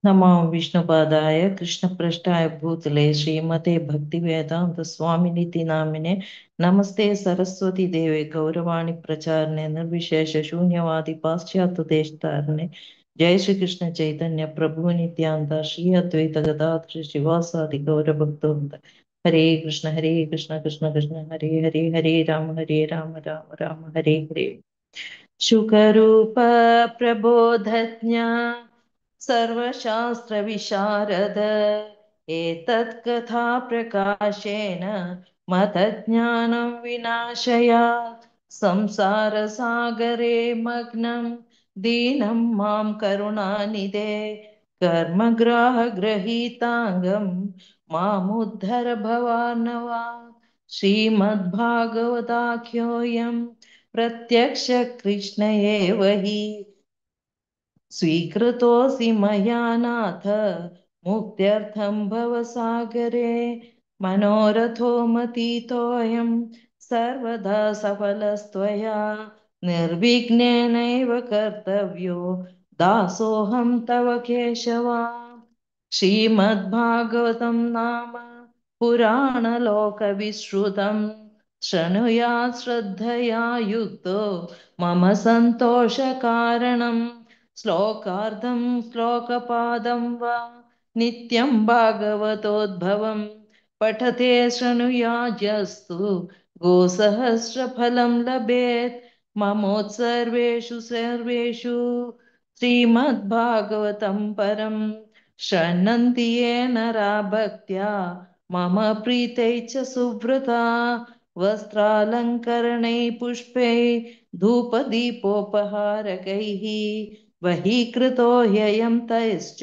नमो विष्णुपादाय कृष्णप्रष्टाय भूतले श्रीमते भक्तिवेदांत स्वामिनिति नामिने नमस्ते सरस्वती देवे गौरवाणी प्रचारणे निर्विशेष शून्यवादी पाश्चात्य देशतारणे जय श्री कृष्ण चैतन्य प्रभु नित्यानंद श्री अद्वैत गदाधर शिवासादि गौर भक्तवृंद। हरे कृष्ण कृष्ण कृष्ण हरे हरे, हरे राम राम राम हरे हरे। शुकरूप प्रबोधज्ञ सर्वशास्त्र विशारद एतत् कथा प्रकाशेन मतज्ञानं विनाशया संसार सागरे मग्नं दीनं मां करुणानिधे कर्मग्राह गृहीतांगं मामुद्धर भवार्णवा। श्रीमद्भागवताख्योऽयं प्रत्यक्ष कृष्ण एव हि स्वीकृतोऽसि मया नाथ मुक्त्यर्थं भवसागरे मनोरथो मतीतोऽयं सर्वदा सफलस्त्वया निर्विघ्नेनैव कर्तव्यो दासोऽहं तव केशव। श्रीमद्भागवतं नाम पुराणलोकविश्रुतं शृणुयात् श्रद्धया युक्तो मम सन्तोषकारणं श्लोकार्धं श्लोकपादं वा नित्यं भागवतोद्भवं पठते शृणुयाजस्तु गोसहस्रफलं लभेत्। ममोत्सर्वेषु सर्वेषु श्रीमद्भागवतं परं शृण्वन्ति ये नरा भक्त्या मम प्रीतै च सुव्रता वस्त्रालङ्करणैः पुष्पैः धूपदीपोपहारकैः बहिकृतो ह्ययं तैश्च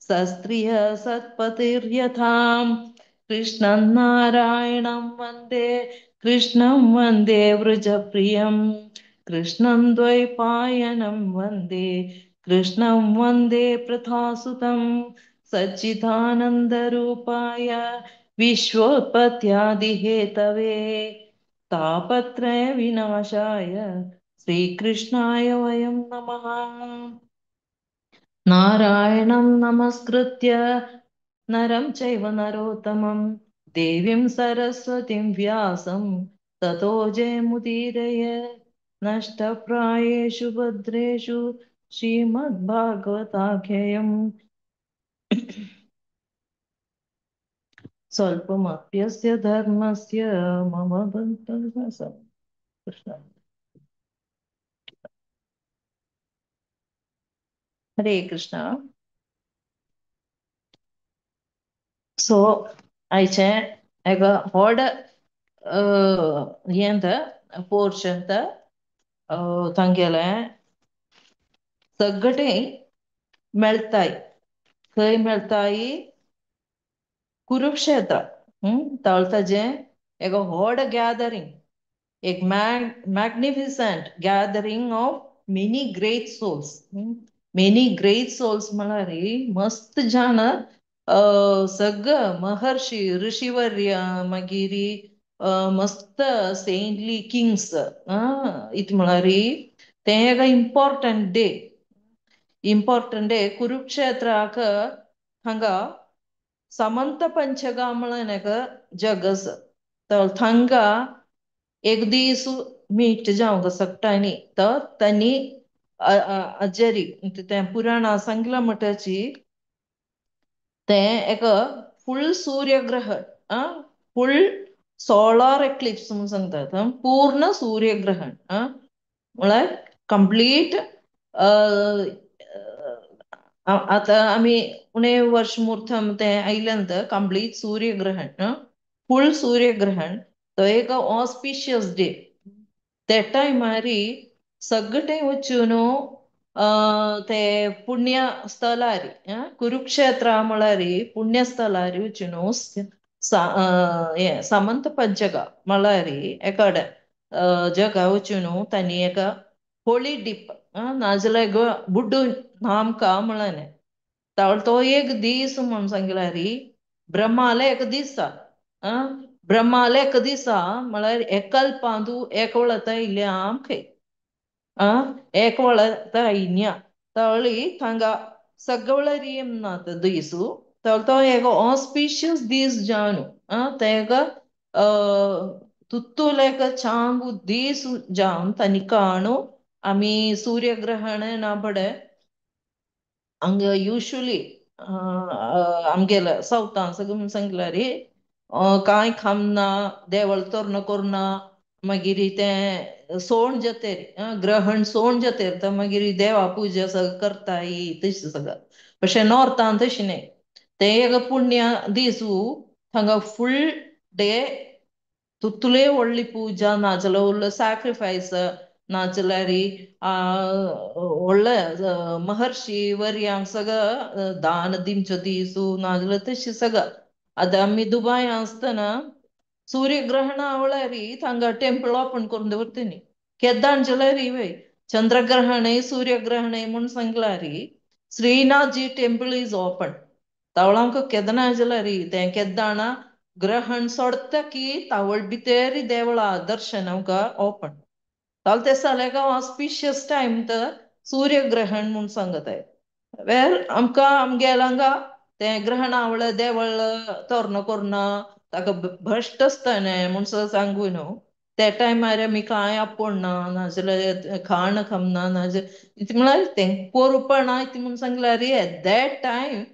सस्त्रियः सत्पतिर्यथां। कृष्णं नारायणं वन्दे कृष्णं वन्दे व्रजप्रियं कृष्णं द्वैपायनं वन्दे कृष्णं वन्दे प्रथासुतं सच्चिदानन्दरूपाय विश्वोत्पत्त्यादिहेतवे तापत्रय विनाशाय श्रीकृष्णाय वयं नमः। नारायणं नमस्कृत्य नरं चैव नरोत्तमं देवीं सरस्वतीं व्यासं ततो जयमुदीरये। नष्टप्रायेषु भद्रेषु श्रीमद्भागवताख्ययम् स्वल्पमप्यस्य धर्मस्य मम बन्धः कृष्ण। हरे कृष्ण। सो आयचें एक व्हड हें पोर्शन तांगेलें सगळें मेळताय। खंय मेळताय? कुरुक्षेत्र। तळताजें एक व्हड गॅदरींग, एक magnificent gathering of many great souls. Many great souls म्हळ्यार मस्त जाण सग महर्षी ऋषिवर्य मागीर मस्त सेंटली किंग्स इत म्हळ्यार तें एक इम्पॉर्टंट डे, इम्पॉर्टंट डे कुरुक्षेत्राक हांगा समंत पंचगा म्हणून एक जग आसा। तर थंगा एक दीस मीट जावंक सगळ्यांनी तर तांणी अजरी तें पुराणां सांगलां म्हणटची तें एक फुल सूर्यग्रहण, फुल सोलार एक्लिप्स म्हणून सांगतात, पूर्ण सूर्यग्रहण म्हळ्यार कंप्लीट। आतां आमी उणे वर्ष मुर्थम तें आयल्यान कंप्लीट सूर्यग्रहण, फुल सूर्यग्रहण तो एक ऑस्पिशियस डे। ते टायमार सगळें वचून ते पुण्य स्थलार कुरुक्षेत्र म्हळ्यार पुण्यस्थलार वचून समंत पंचगा म्हळ्यार एकाडे जगा वचून तांणी एक होळी डीप नाजाल्यार बुड्डू नामका म्हळ्यार तो एक दीस म्हणून सांगल्यार ब्रह्माले एक दिसा, ब्रह्माले एक दिसा म्हळ्यार एकल्पांतू एक वळता इल्लें आमखय एक वळता आयन्या तळी थांगा सगळरियम नात दीसू तर तो एक ऑस्पिशियस दीस जावन आं तेका तुत्तुलेक चांगू दीस जावन तांणी काणू आमी सूर्यग्रहण ना पडे हांगा युजुअली आमगेले सावथान सगळें सांगल्यार कांय खामना देवळ तोर्ण कोरना मागीर तें सोण जातेर ग्रहण सोण जातेर तर मागीर देवा पुजा सगळं करताय तशें सगळं. अशें नॉर्थान तशें न्हय, तें एक पुण्य दीसू हांगा फूल डे तुतुले व्हडली पुजा नाजाल्यार व्हडलो सॅक्रिफायस नाजाल्यार व्हडले महर्षी वर्यांक सगळं दान दिवचो दीसू नाजाल्यार तशें सगळं. आतां आमी दुबाय आसतना सूर्यग्रहण आवळ्यार हांगा टेम्पल ओपन करून दवरतली केद्दाण जाल्यार वय चंद्रग्रहण सूर्यग्रहण म्हूण सांगल्यार श्रीनाथजी टेम्पल is open. तावळांक केदना जाल्यार तें केद्दाणा ग्रहण सोडता की तावळ भितर देवळा दर्शन आमकां ओपन. ताल ते जाल्यार ऑस्पिशियस टायम तर सूर्यग्रहण म्हूण सांगताय वेर आमकां आमगेल्या हांगा तें ग्रहण आवळ देवळ तोर्ण कोरना ताका भश्ट आसता न्हय म्हूण सांगू न्हू त्या टायमार आमी कांय आपोडना नाजाल्यार खाण खामना नाजाल्यार इतलें म्हळ्यार तें कोरपणा इतलें म्हूण सांगल्यार एट that time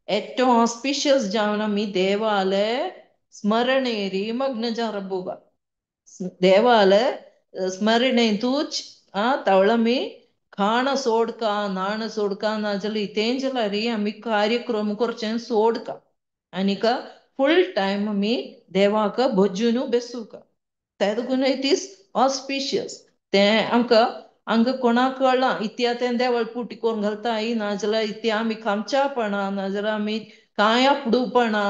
एट्टो ऑस्पिशियस जावन आमी देवाले स्मरणेरी मग्न जारबुगा देवाले स्मरणेंतूच तवळ आमी खाण सोडका न्हाण सोडका नाजाल्यार इतें जाल्यार आमी कार्यक्रम करचें सोडका आनीक फूल टायम आमी देवाक भजून बेसूका तेदून it is auspicious. तें आमकां हांगा कोणाक कळ्ळां इत्या तें देवळ पुटी करून घालताय नाजाल्यार इत्या आमी खामच्यापणा नाजाल्यार आमी कांय आपडूपणा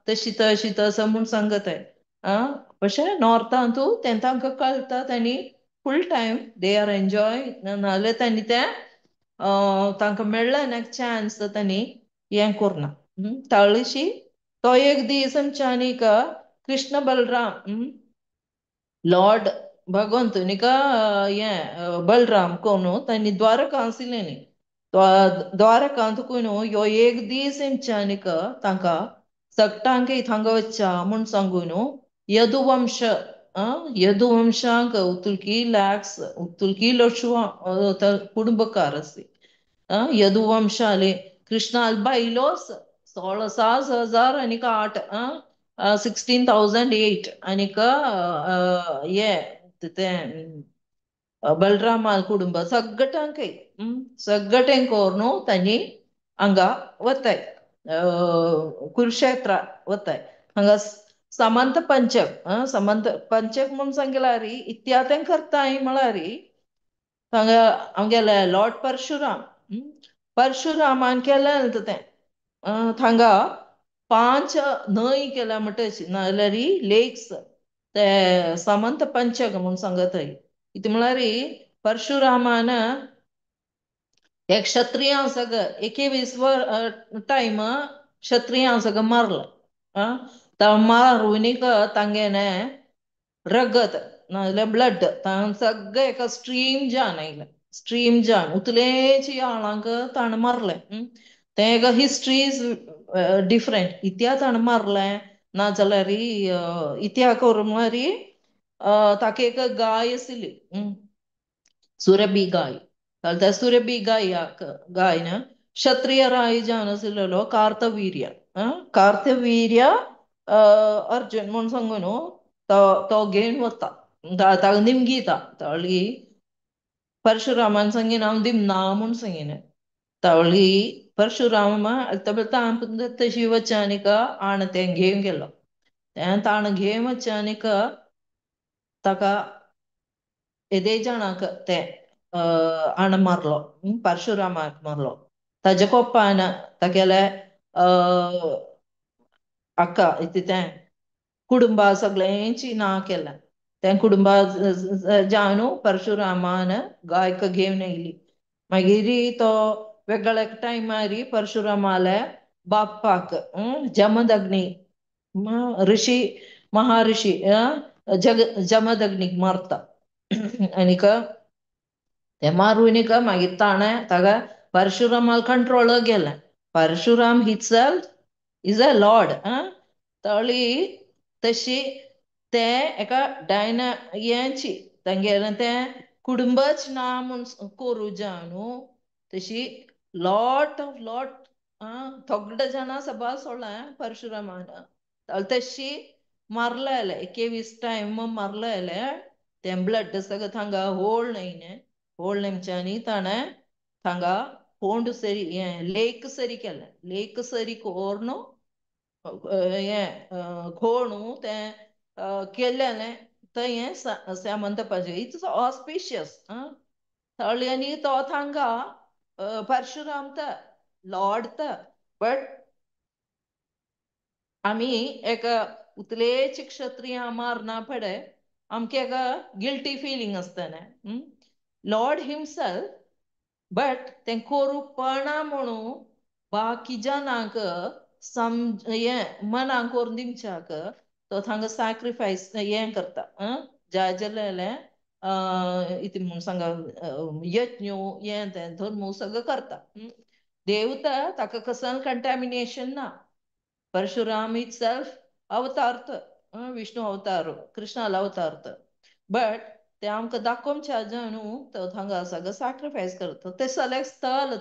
तशी तशी तसं म्हूण सांगताय आं. अशें नॉर्थान तूं तें तांकां कळटा तांणी full time they are enjoy नाजाल्यार तांणी तें तांकां मेळ्ळें ना चान्स तांणी हें करना. तळशी तो एक दीस आमच्यानीक कृष्ण बलराम लॉर्ड भगवंत निका हें बलराम कोण तांणी द्वारका आशिल्लें न्ही द्वारकांत कोण ह्यो एक दीस आमच्यानीक तांकां सगटांक थांगा वच्चा म्हूण सांगून यदुवंश यदुवंशांक उतुलकी लॅक्स उतुलकी लक्षुवा कुटुंबकार आसली यदुवंशाले कृष्णाल बायलोस 16,000 आनीक 8 16,008 आनीक हे तें बलरामाल कुटुंब सगटांकय सगटें कोरून तांणी हांगा वताय कुरुक्षेत्र वताय. हांगा समंत पंचक समंत पंचक म्हूण सांगल्यार इत्या तें करताय म्हळ्यार हांगा आमगेले लॉर्ड परशुराम परशुरामान केलें तें थांगा 5 न्हंय केल्या म्हणटा नाजाल्यार लेक्स ते समंत पंचक म्हूण सांगताय. इतलें म्हळ्यार परशुरामान एक क्षत्रियां सगळं 21 टायम क्षत्रियां सगळं मारलं आं मारूनीक तांगेने रगत नाजाल्यार ब्लड तांकां सगळें एका स्ट्रीम जावन आयलें स्ट्रीम जावन उतलेच आळांक ताणें मारलें. तें एक हिस्ट्री is different इत्या ताणें मारलें नाजाल्यार इत्या करून म्हळ्यार ताका एक गाय आशिल्ली सुरभी गाय. त्या सुरभी गायाक गायन क्षत्रिय राय जावन आशिल्लो कार्तवीर्य कार्तवीर्य अर्जुन म्हूण सांगू न्हू तो तो घेवन वता ताका निमगीता तावळी परशुरामान सांगीन हांव दिमना म्हूण सांगीन तावळी परशुराम तशी वच्चानिक आण तें घेवन गेलो तें ताण घेवन वच्चानिक ताका येदे जाणाक तें आण मारलो परशुरामाक मारलो. ताजे कोपान तागेले अक्का इति तें कुटुंबा सगळ्यांची ना केलें तें कुटुंबा जावन परशुरामान गायक घेवन येयली. मागीर तो वेगळ्या टायमार परशुरामाले बाप्पाक जमदग्नी ऋषी महाऋषी जग जमदग्नीक मारता आनीक ते मारूनिक मागीर ताणें ताका परशुरामाल कंट्रोल गेलें. Parashuram himself is a lord. तळी तशी ते एका डायना हेंची तांगेलें तें कुटुंबच ना म्हूण करूं जाय न्हू. तशी लॉट ऑफ लॉट थोडे जाणां सभा सोडलें परशुरामान. तशी मारलेलें 21 टायम मारलेलें तें ब्लड सगळं थांगा होळ न्हय होळ नेमच्यांनी ताणें थांगा पोंड सरी हें लेक सरी केलें. लेक सरी कोरून हें खोणू तें केलेलें थंय हें सामंत पंचक it's auspicious. थळी आनी तो थांगा परशुराम त लॉर्ड त बट आमी एक उतलेच क्षत्रिय मारना पडे आमकां एक गिल्टी फिलींग आसतलें. लॉर्ड हिमसेल्फ बट तें कोरूपणा म्हणून बाकी जनांक हें मनाक करून दिवच्याक तो थांगा सॅक्रिफायस हें करता. जाय जाल्यार इतलें म्हूण सांगा यज्ञ हें तें धर्म सगळें करता. देवता ताका कसलें कंटॅमिनेशन ना. परशुराम इटसेल्फ अवतार विष्णू अवतार कृष्णालो अवतार. बट ते आमकां दाखोवच्या जाय न्हू तो थांगा सगळें सॅक्रिफायस करता. तें सगळें स्थल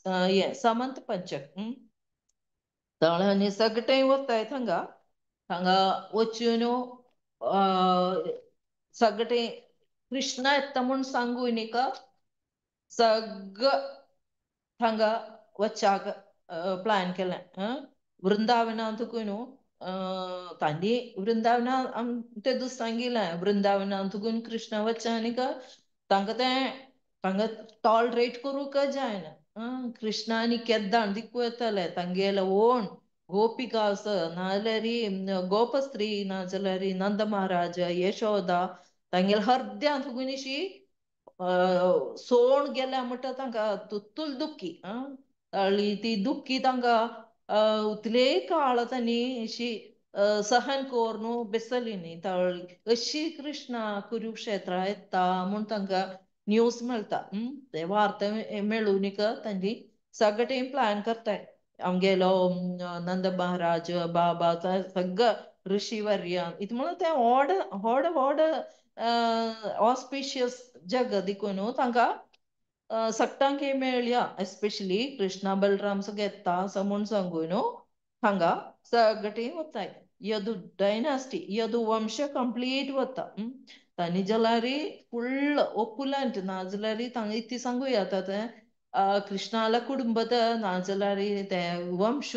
हें सामंत पंचक. तळ आनी सगळें वताय थांगा थांगा वचून सगळें कृष्णा येता म्हूण सांगू न्ही सगळं थांगा वचाक प्लॅन केलें. वृंदावनांतूय न्हू तांणी वृंदावना ते दीस सांगिल्लें वृंदावनांतून कृष्णा वच्चा आनी तांकां तें तांकां टॉलरेट करूंक जायना. कृष्णा आनी केद्दां दिकू येताले तांगेले ओण गोपिकास नाजाल्यार गोपस्त्री नाजाल्यार नंद महाराज यशोदा तांगेले हर्द्यांत अशी सोण गेल्या म्हणटा तांकां तुल दुखी. ताळी ती दुखी तांकां उतले काळ तांणी अशी सहन करून बेसली न्ही. तळी अशी कृष्णा कुरुक्षेत्रा येता म्हूण तांकां न्यूज मेळटा. ते वार्ता मेळून तांणी सगळें प्लॅन करताय. आमगेलो नंद महाराज बाबा सगळं ऋषीवर्य इतलें म्हणून तें व्हड व्हड व्हड ऑस्पिशियस जग देखून तांकां सगटांक मेळया एस्पेशली कृष्णा बलराम सगळें येता असो म्हूण सांगू न्हू हांगा सगळीं वताय. यदु डायनास्टी यदु वंश कंप्लीट वता. तांणी जाल्यार फुल ओपुलंट नाजाल्यार तांकां इतलें सांगू येता तें कृष्णाला कुटुंब नाजाल्यार तें वंश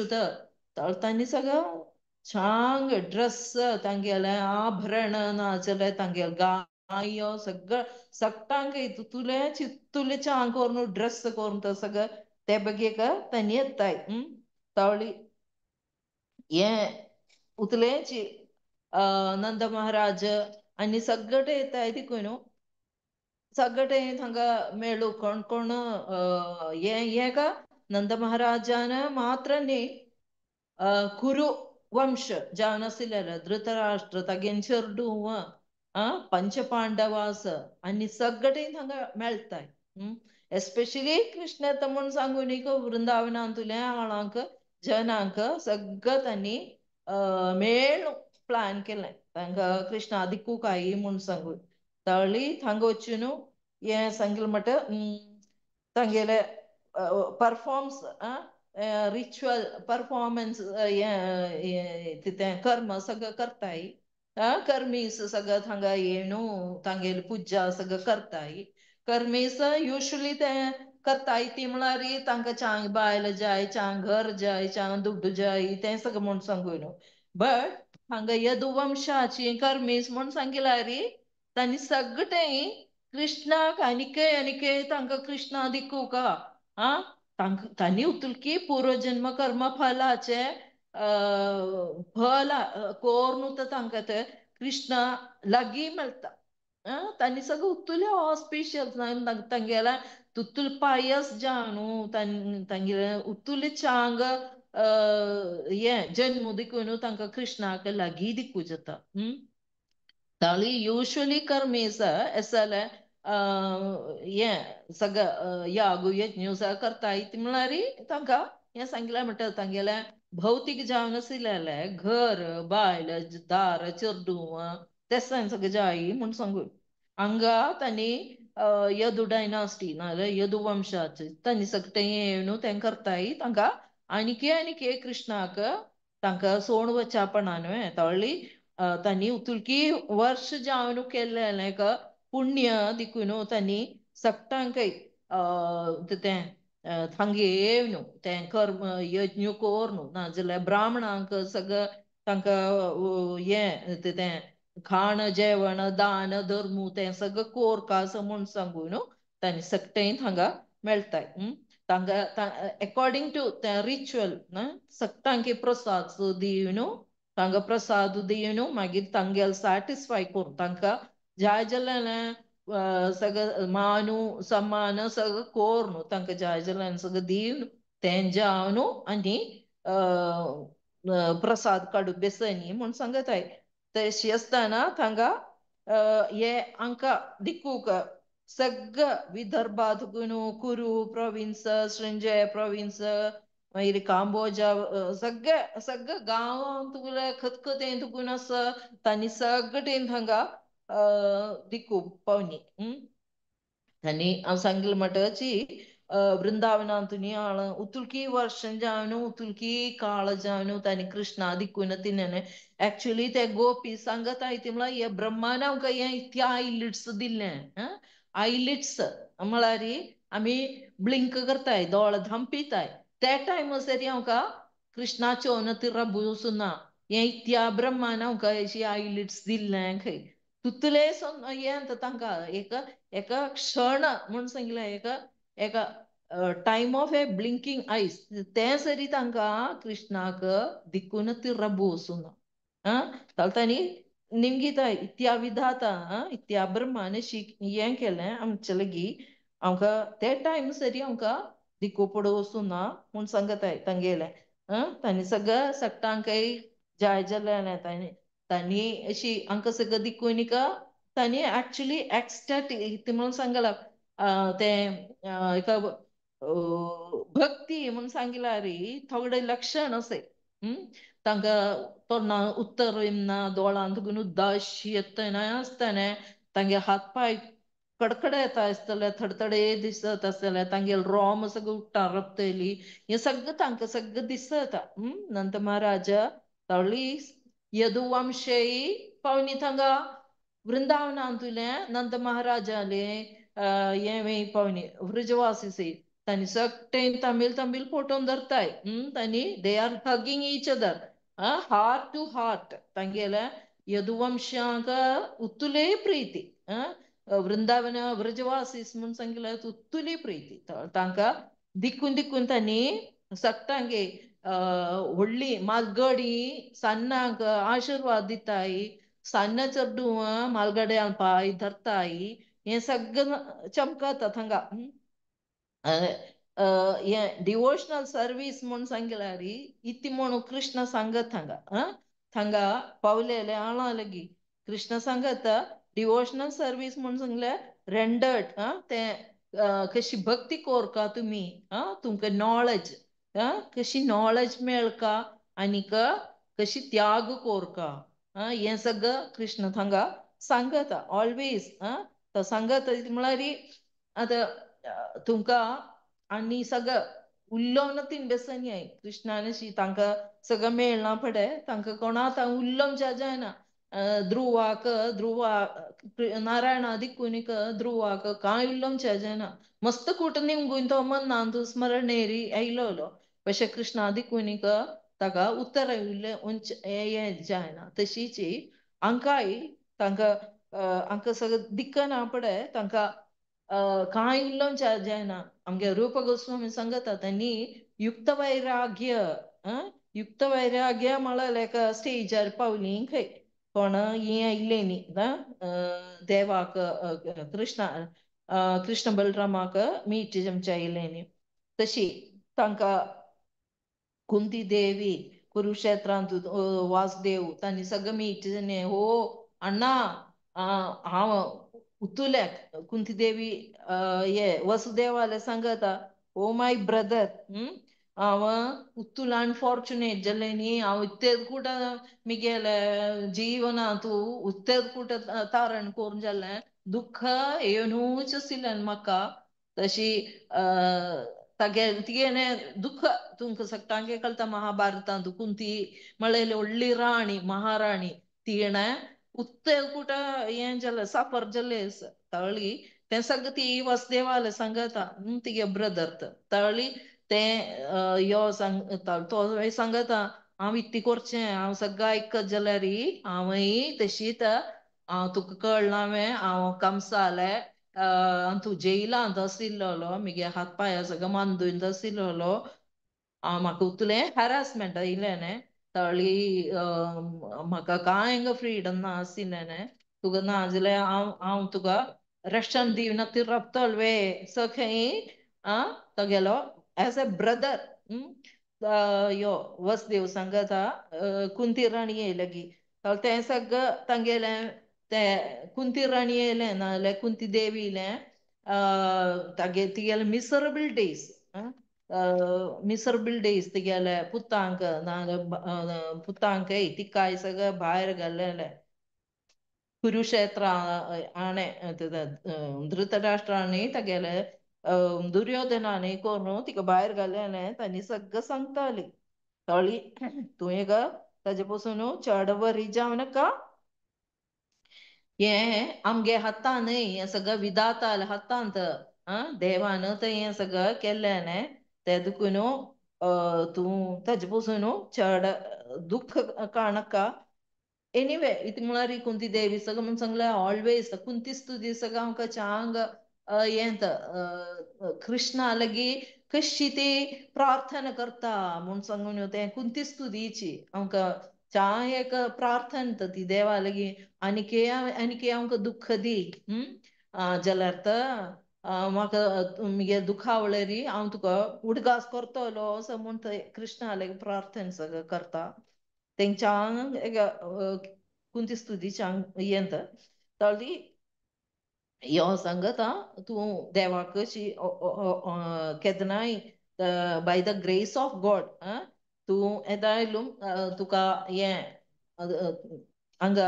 तांणी सगळं छांग ड्रेस तांगेलें आभरण नाजाल्यार तांगेलें गायो सगळं सगटांक तुले चित्तुले चांग करून ड्रेस करून तो सगळं ते बगेक तांणी येताय. तावळी हें उतलेंच नंद महाराज आनी सगळे येताय देखून सगळे थांगा मेळू कोण कोण हें हें का नंद महाराजान मात्र न्ही कुरु वंश जावन आशिल्ले धृतराष्ट्र तागेन चेडूं पंचपांडवास आनी सगळे थांगा मेळटाय. एस्पेशली कृष्ण येता म्हूण सांगू न्ही वृंदावनांतल्या आळांक जनांक सगळं तांणी मेळ प्लॅन केलें तांकां कृष्णा दिकू काय म्हूण सांगू. तळी थांगा वचून हें सांगलें म्हणटा तांगेले परफॉर्म्स रिच्युअल परफॉर्मन्स हें तें कर्म सगळं करताय. कर्मीस सगळं थांगा येणू तांगेली पुजा सगळं करताय. कर्मीस युजली तें करताय ती म्हळ्यार तांकां चांग बायल जाय चांग घर जाय चांग दुड्डू जाय तें सगळें म्हूण सांगू न्हू. बट हांगा यदुवंशाची कर्मीस म्हूण सांगिल्यार तांणी सगळें कृष्णाक आनीकय आनीकय तांकां कृष्णा दिकू का तांकां तांणी उतुलकी पूर्वजन्म कर्म फलाचे फल कोरून तर तांकां तें कृष्णा लागीं मेळटा. तांणी सगळें उतुले ऑस्पिशियस तांगेल्या तुतुल पायस जावन न्हू तांगेले उतुले चांग हें जन्म देखून तांकां कृष्णाक लागीं दिकू जाता. ताळी युजली कर्मीस एसाले हें सगळें याग यज्ञ सगळें करताय ती म्हळ्यार तांकां हें सांगलें म्हणटा तांगेलें भौतीक जावन आशिल्लें घर बायल दार चेडूं तें सगळें जाय म्हूण सांगू. हांगा तांणी यदु डायनास्टी नाजाल्यार यदु वंशाचे तांणी सगळें येवन तें करताय तांकां आनीक आनीक कृष्णाक तांकां सोण वचापणा न्हय तळ्ळी तांणी उतुलकी वर्ष जावन केल्लें एक पुण्य दिकून तांणी सगटांकय तें थांगे येवन तें कर्म यज्ञ कोर्न नाजाल्यार ब्राह्मणांक सगळें तांकां हें तें खाण जेवण दान धर्म तें सगळें कोरका असो म्हूण सांगून तांणी सगळें हांगा मेळटाय. तांकां एकॉर्डिंग टू तें रिच्युअल सगटांक प्रसाद दिवन तांकां प्रसाद दिवन मागीर तांगेले सॅटिस्फाय करून तांकां जाय जाल्यार सगळें मानू सम्मान सगळें कोरून तांकां जाय जाल्यार सगळें दिवन तें जावन आनी प्रसाद काडू बेसनी म्हूण सांगताय. तशी आसतना थांगा हे हांकां दिकूक सगळं विदर्भांत कुरू प्रोविन्स सृंजय प्रोविन्स मागीर कांबोजा सगळे सगळे गांवांत तुगेले खतखतें तुगून आसा तांणी सगळें हांगा दिकू पावनी. तांणी हांव सांगलें म्हणटची वृंदावनांत उतुलकी वर्षां जावन उतुलकी काळ जावन तांणी कृष्णा दिकून तिनें एक्चुअली ते गोपी सांगत ती म्हळ्यार हे ब्रह्मान आमकां हें त्या आयलिड्स दिल्लें. आयलिड्स म्हळ्यार आमी ब्लिंक करताय दोळे धांपिताय त्या टायम सरी आमकां कृष्णाच्यो ती रबूसुना हें त्या ब्रह्मान आमकां अशी आयलिड्स दिल्लें खंय तुतले हें तांकां एक एका क्षण म्हूण सांगलें एका एका time of a blinking eyes तें सरी तांकां कृष्णाक दिकून ती रबू वचूना. आं तांणी निमगिता इत्या विधाता इत्या ब्रह्मान शीक हें केलें आमचे लागीं आमकां ते टायम सरी आमकां दिकू पडो वचूना म्हूण सांगताय तांगेलें. तांणी सगळ्या सगटांकय जाय जालें तांणी तांणी अशी आमकां सगळं दिकून तांणी एक्चुअली एक्स्टॅटीक म्हणून सांगलां तें एका भक्ती म्हूण सांगल्यार थोडे लक्षण अशें तांकां तोंडा उत्तर येना दोळांत उदास येतना आसतना तांगे हात पांय कडकडे येता आसतले थडथडे दिसत आसतले तांगेले रोम सगळें उठ्ठा रपतली हें सगळें तांकां सगळें दिसता. नंद महाराजा तावळी यदुवंशयी पावनी थांगा वृंदावनांतुलें नंद महाराजाले हें पावनी वृजवासी तांणी सगळें तमीळ तमीळ फोटोन धरताय. तांणी they are hugging each other heart to heart तांगेले यदुवंशांक उत्तुले प्रीती. वृंदावन वृजवासीस म्हूण सांगलें उत्तुली प्रीती तांकां दिकून दिकून तांणी सगटांगे व्हडली मालगडी सान्नांक आशिर्वाद दिताय सान्न चेडूं मालगड्यां पांय धरताय हें सगळें चमकता थांगा. हें डिवोशनल सर्वीस म्हूण सांगल्यार इती म्हूण कृष्ण सांगत थांगा थांगा पावलेले आळा लागीं कृष्ण सांगता डिवोशनल सर्वीस म्हूण सांगल्यार रेंडर्ड तें कशी भक्ती कोरका तुमी तुमकां नॉलेज कशी नॉलेज मेळका आनीक कशी त्याग कोरका हें सगळें कृष्ण थांगा सांगता ऑलवेज. तो सांगता म्हळ्यार आतां तुमकां आनी सगळें उलोवन तीन बेसनी कृष्णान अशी तांकां सगळें मेळना फुडें तांकां कोणा आतां उलोवंक जायना. ध्रुवाक ध्रुवा नारायणा दिकून ध्रुवाक कांय उलोवंक जायना मस्त कूट निमगून तो मनांत स्मरणेरी आयलोलो पशे कृष्णा दिकून ताका उत्तर उरलें उंच हें जायना. तशीच हांकांय तांकां हांकां सगळें दिकना पडे तांकां कांय उलोवंक जायना. आमगे रूप गोस्वामी सांगता तांणी युक्त वैराग्य युक्त वैराग्य म्हळ्यार एका स्टेजार पावली खंय कोण हें आयलें न्ही देवाक कृष्ण कृष्ण बलरामाक मीट आमचे आयलें न्ही तशी तांकां कुंती देवी कुरुक्षेत्रांत वासुदेव तांणी सगळें मीट हो अण्णा हांव उतुल्याक कुंती देवी हे वसुदेवाले सांगता, ओ my brother, हांव उतुल अनफॉर्चुनेट जालें न्ही, हांव इतलें कुट मिगेले जीवनांत उत्तेज कुट तारण करून जालें दुःख येवनूच आशिल्लें म्हाका. तशी तागे तिगेलें दुःख तुमकां सगळ्यांक कळटा महाभारतांत कुंती म्हळेली व्हडली राणी महाराणी तिणें उत्तेज कुट हें जालें सफर जालें तळी तें सगळें ती वसुदेवाले सांगता तिगे ब्रदर तळी तें यो सांग तो सांगता हांव इतलें करचें हांव सगळें आयकत जाल्यार हांवूय तशीच हांव तुका कळ्ळां हांवें हांव कंसालें तूं जेलांत आशिल्लो मिगे हात पांय सगळें मांदून आशिल्लो हांव म्हाका उतलें हॅरासमेंट आयिल्लें तळी म्हाका कांय फ्रिडम ना आशिल्लें तुका ना जाल्यार हांव हांव तुका रक्षण दिवना ती रबतल वे सखंय आं तागेलो as a brother yo Vasudeva सांगता कुंती राणी येयली तें सगळें तांगेलें तें कुंती राणी येयलें नाजाल्यार कुंती देवी येयलें तागे तिगेले मिसरेबल डेज मिसरेबल डेज तिगेले पुतांक नाजाल्यार पुतांकय तिकाय सगळें भायर घाल्लेलें कुरुक्षेत्र आणे धृतराष्ट्रांनी तागेले दुर्योधनानी करून तिका भायर घाल्लेलें तांणी सगळें सांगताली तळी तुवें ग ताजे पसून चड वरी जावं नाका, हें आमगे हातान न्हय हें सगळें विधाताल्या हातांत आं देवान तें हें सगळें केल्लें तें देखून तूं ताजे पसून चड दुख्ख काडनाका. एनिवे इतलें म्हळ्यार कुंती देवी सगळें म्हूण सांगलें ऑलवेज कुंती स्तुती सगळें आमकां चांग हें कृष्णा लागीं कशी ती प्रार्थना करता म्हूण सांगून तें कुंती स्तुतीची आमकां चांग एक प्रार्थना ती देवा लागीं आनीक आनीक आमकां दुख्ख दी जाल्यार तर म्हाका मुगे दुखावळरी हांव तुका उडगास करतलो असो म्हूण थंय कृष्णा लागीं प्रार्थना सगळें करता. तेंच्यान एक कुंती स्तुतीच्या हें तळी यो सांगता तूं देवाक कशी केन्नाय by the grace of God तूं येदायलू तुका हें हांगा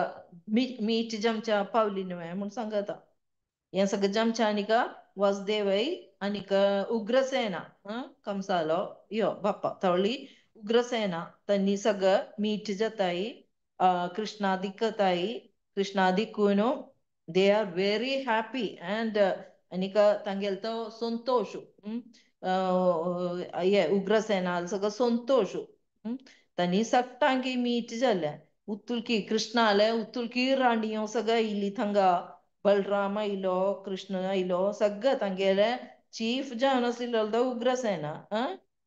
मीठ जमच्या पावली न्हय म्हूण सांगता. हें सगळें जमच्या आनीक वासुदेवय आनीक उग्रसेना कंसालो यो बाप्पा तळी उग्रसेना तांणी सगळें मीठ जाताय कृष्णादिकताय कृष्णादिकून they are very happy and आनीक तांगेलो तो संतोश हे उग्रसेना सगळो संतोश तांणी सगटांकी मीठ जालें उतुलकी कृष्णाले उतुलकी राणयो सगळें आयली थंगा बलराम आयलो कृष्ण आयलो सगळें तांगेले चीफ जावन आशिल्लो तो उग्रसेना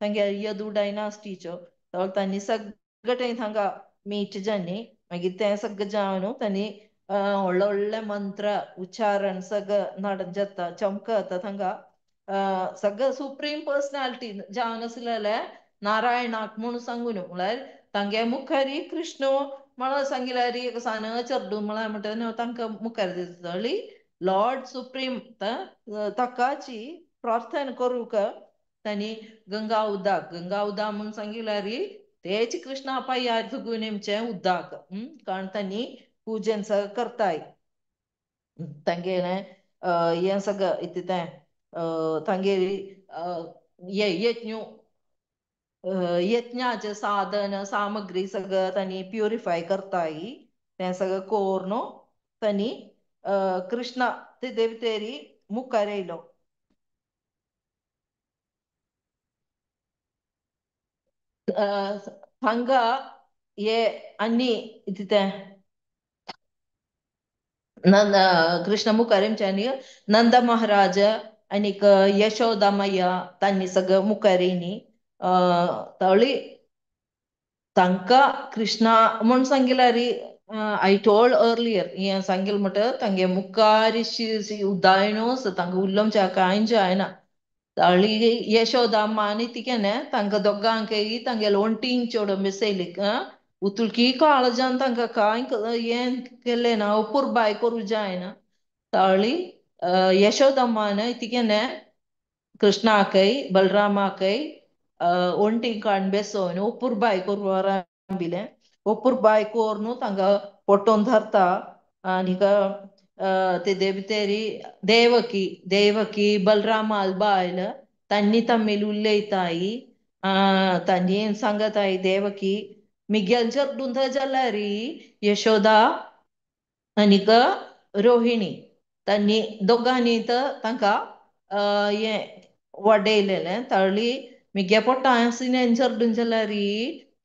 तांगेले यदू डायनास्टीचो तांणी सगळें थंगा मीठ जाली मागीर तें सगळें जावन तांणी व्हडले व्हडले मंत्र उच्चारण सगळें नडन जाता चमकता थंगा सगळें सुप्रीम पर्सनॅलिटी जावन आशिल्ले नारायणाक म्हूण सांगून म्हळ्यार तांगे मुखारी कृष्ण म्हळ्यार सांगिल्यार एक सान चेडूं म्हळ्यार म्हणटा तांकां मुखार दिसतली लॉर्ड सुप्रीम ताकाची प्रार्थना करूंक तांणी गंगा उदक गंगा उदक म्हूण सांगिल्यार तेच कृष्णा पांयार थुकून नेमचें उदक कारण तांणी पूजन सगळें करताय तांगेलें हें सगळें इतलें तें तांगेली यज्ञ यज्ञाचें साधन सामग्री सगळें तांणी प्युरिफाय करताय तें सगळें करून तांणी कृष्णा ते देवतेरी मुखार येयलो. हांगा हे आनी इतलें नंद कृष्ण मुखार येमच्यांनी नंद महाराज आनीक यशोदा मैया तांणी सगळें मुखार येयनी तळी तांकां कृष्णा म्हूण सांगिल्यार I told earlier हें सांगिल म्हणटा तांगे मुखार उदायनूच तांकां उलोवच्या कांय जायना. तळी यशोदा अम्मा आनी तिगेलें तांकां दोगांकय तांगेले वण्टीन चेडो बसयली उतुलकी काळजान तांकां कांय हें केलें ना अपुरबाय करूं जायना. ताळी यशोदम्मान इतिकेने कृष्णाकय बलरामाकय ఒంటి ಕಾಣ್ ಬೆಸೋನು ಒಪ್ಪುರ್ ಬಾಯಿ ಕೊರ್ವಾರ ಒಪ್ಪುರ್ ಬಾಯಿ ಕೋರ್ನು ತಂಗ పొట్టొంದು ಧರ್ತ ಆನಿಕ ते देवतेरी ದೇವಕಿ ದೇವಕಿ ಬಲರಾಮ ಬಾयल ತನ್ನಿ ತಮ್ಮಿಲ್ ಉಲ್ಲೇತಾಯಿ ತನ್ನಿ ಏನ್ ಸಂಗತಾಯಿ ದೇವಕಿ ಮಿಗ್ಯಲ್ ಜರ್ಡುಂದ ಜಲಾರಿ ಯಶೋದಾ आनीक रोहिणी तांणी दोगांनी तर तांकां हें वाडयलेलें तळ्ळी मिगे पोटा आसिनेन चेडूं जाल्यार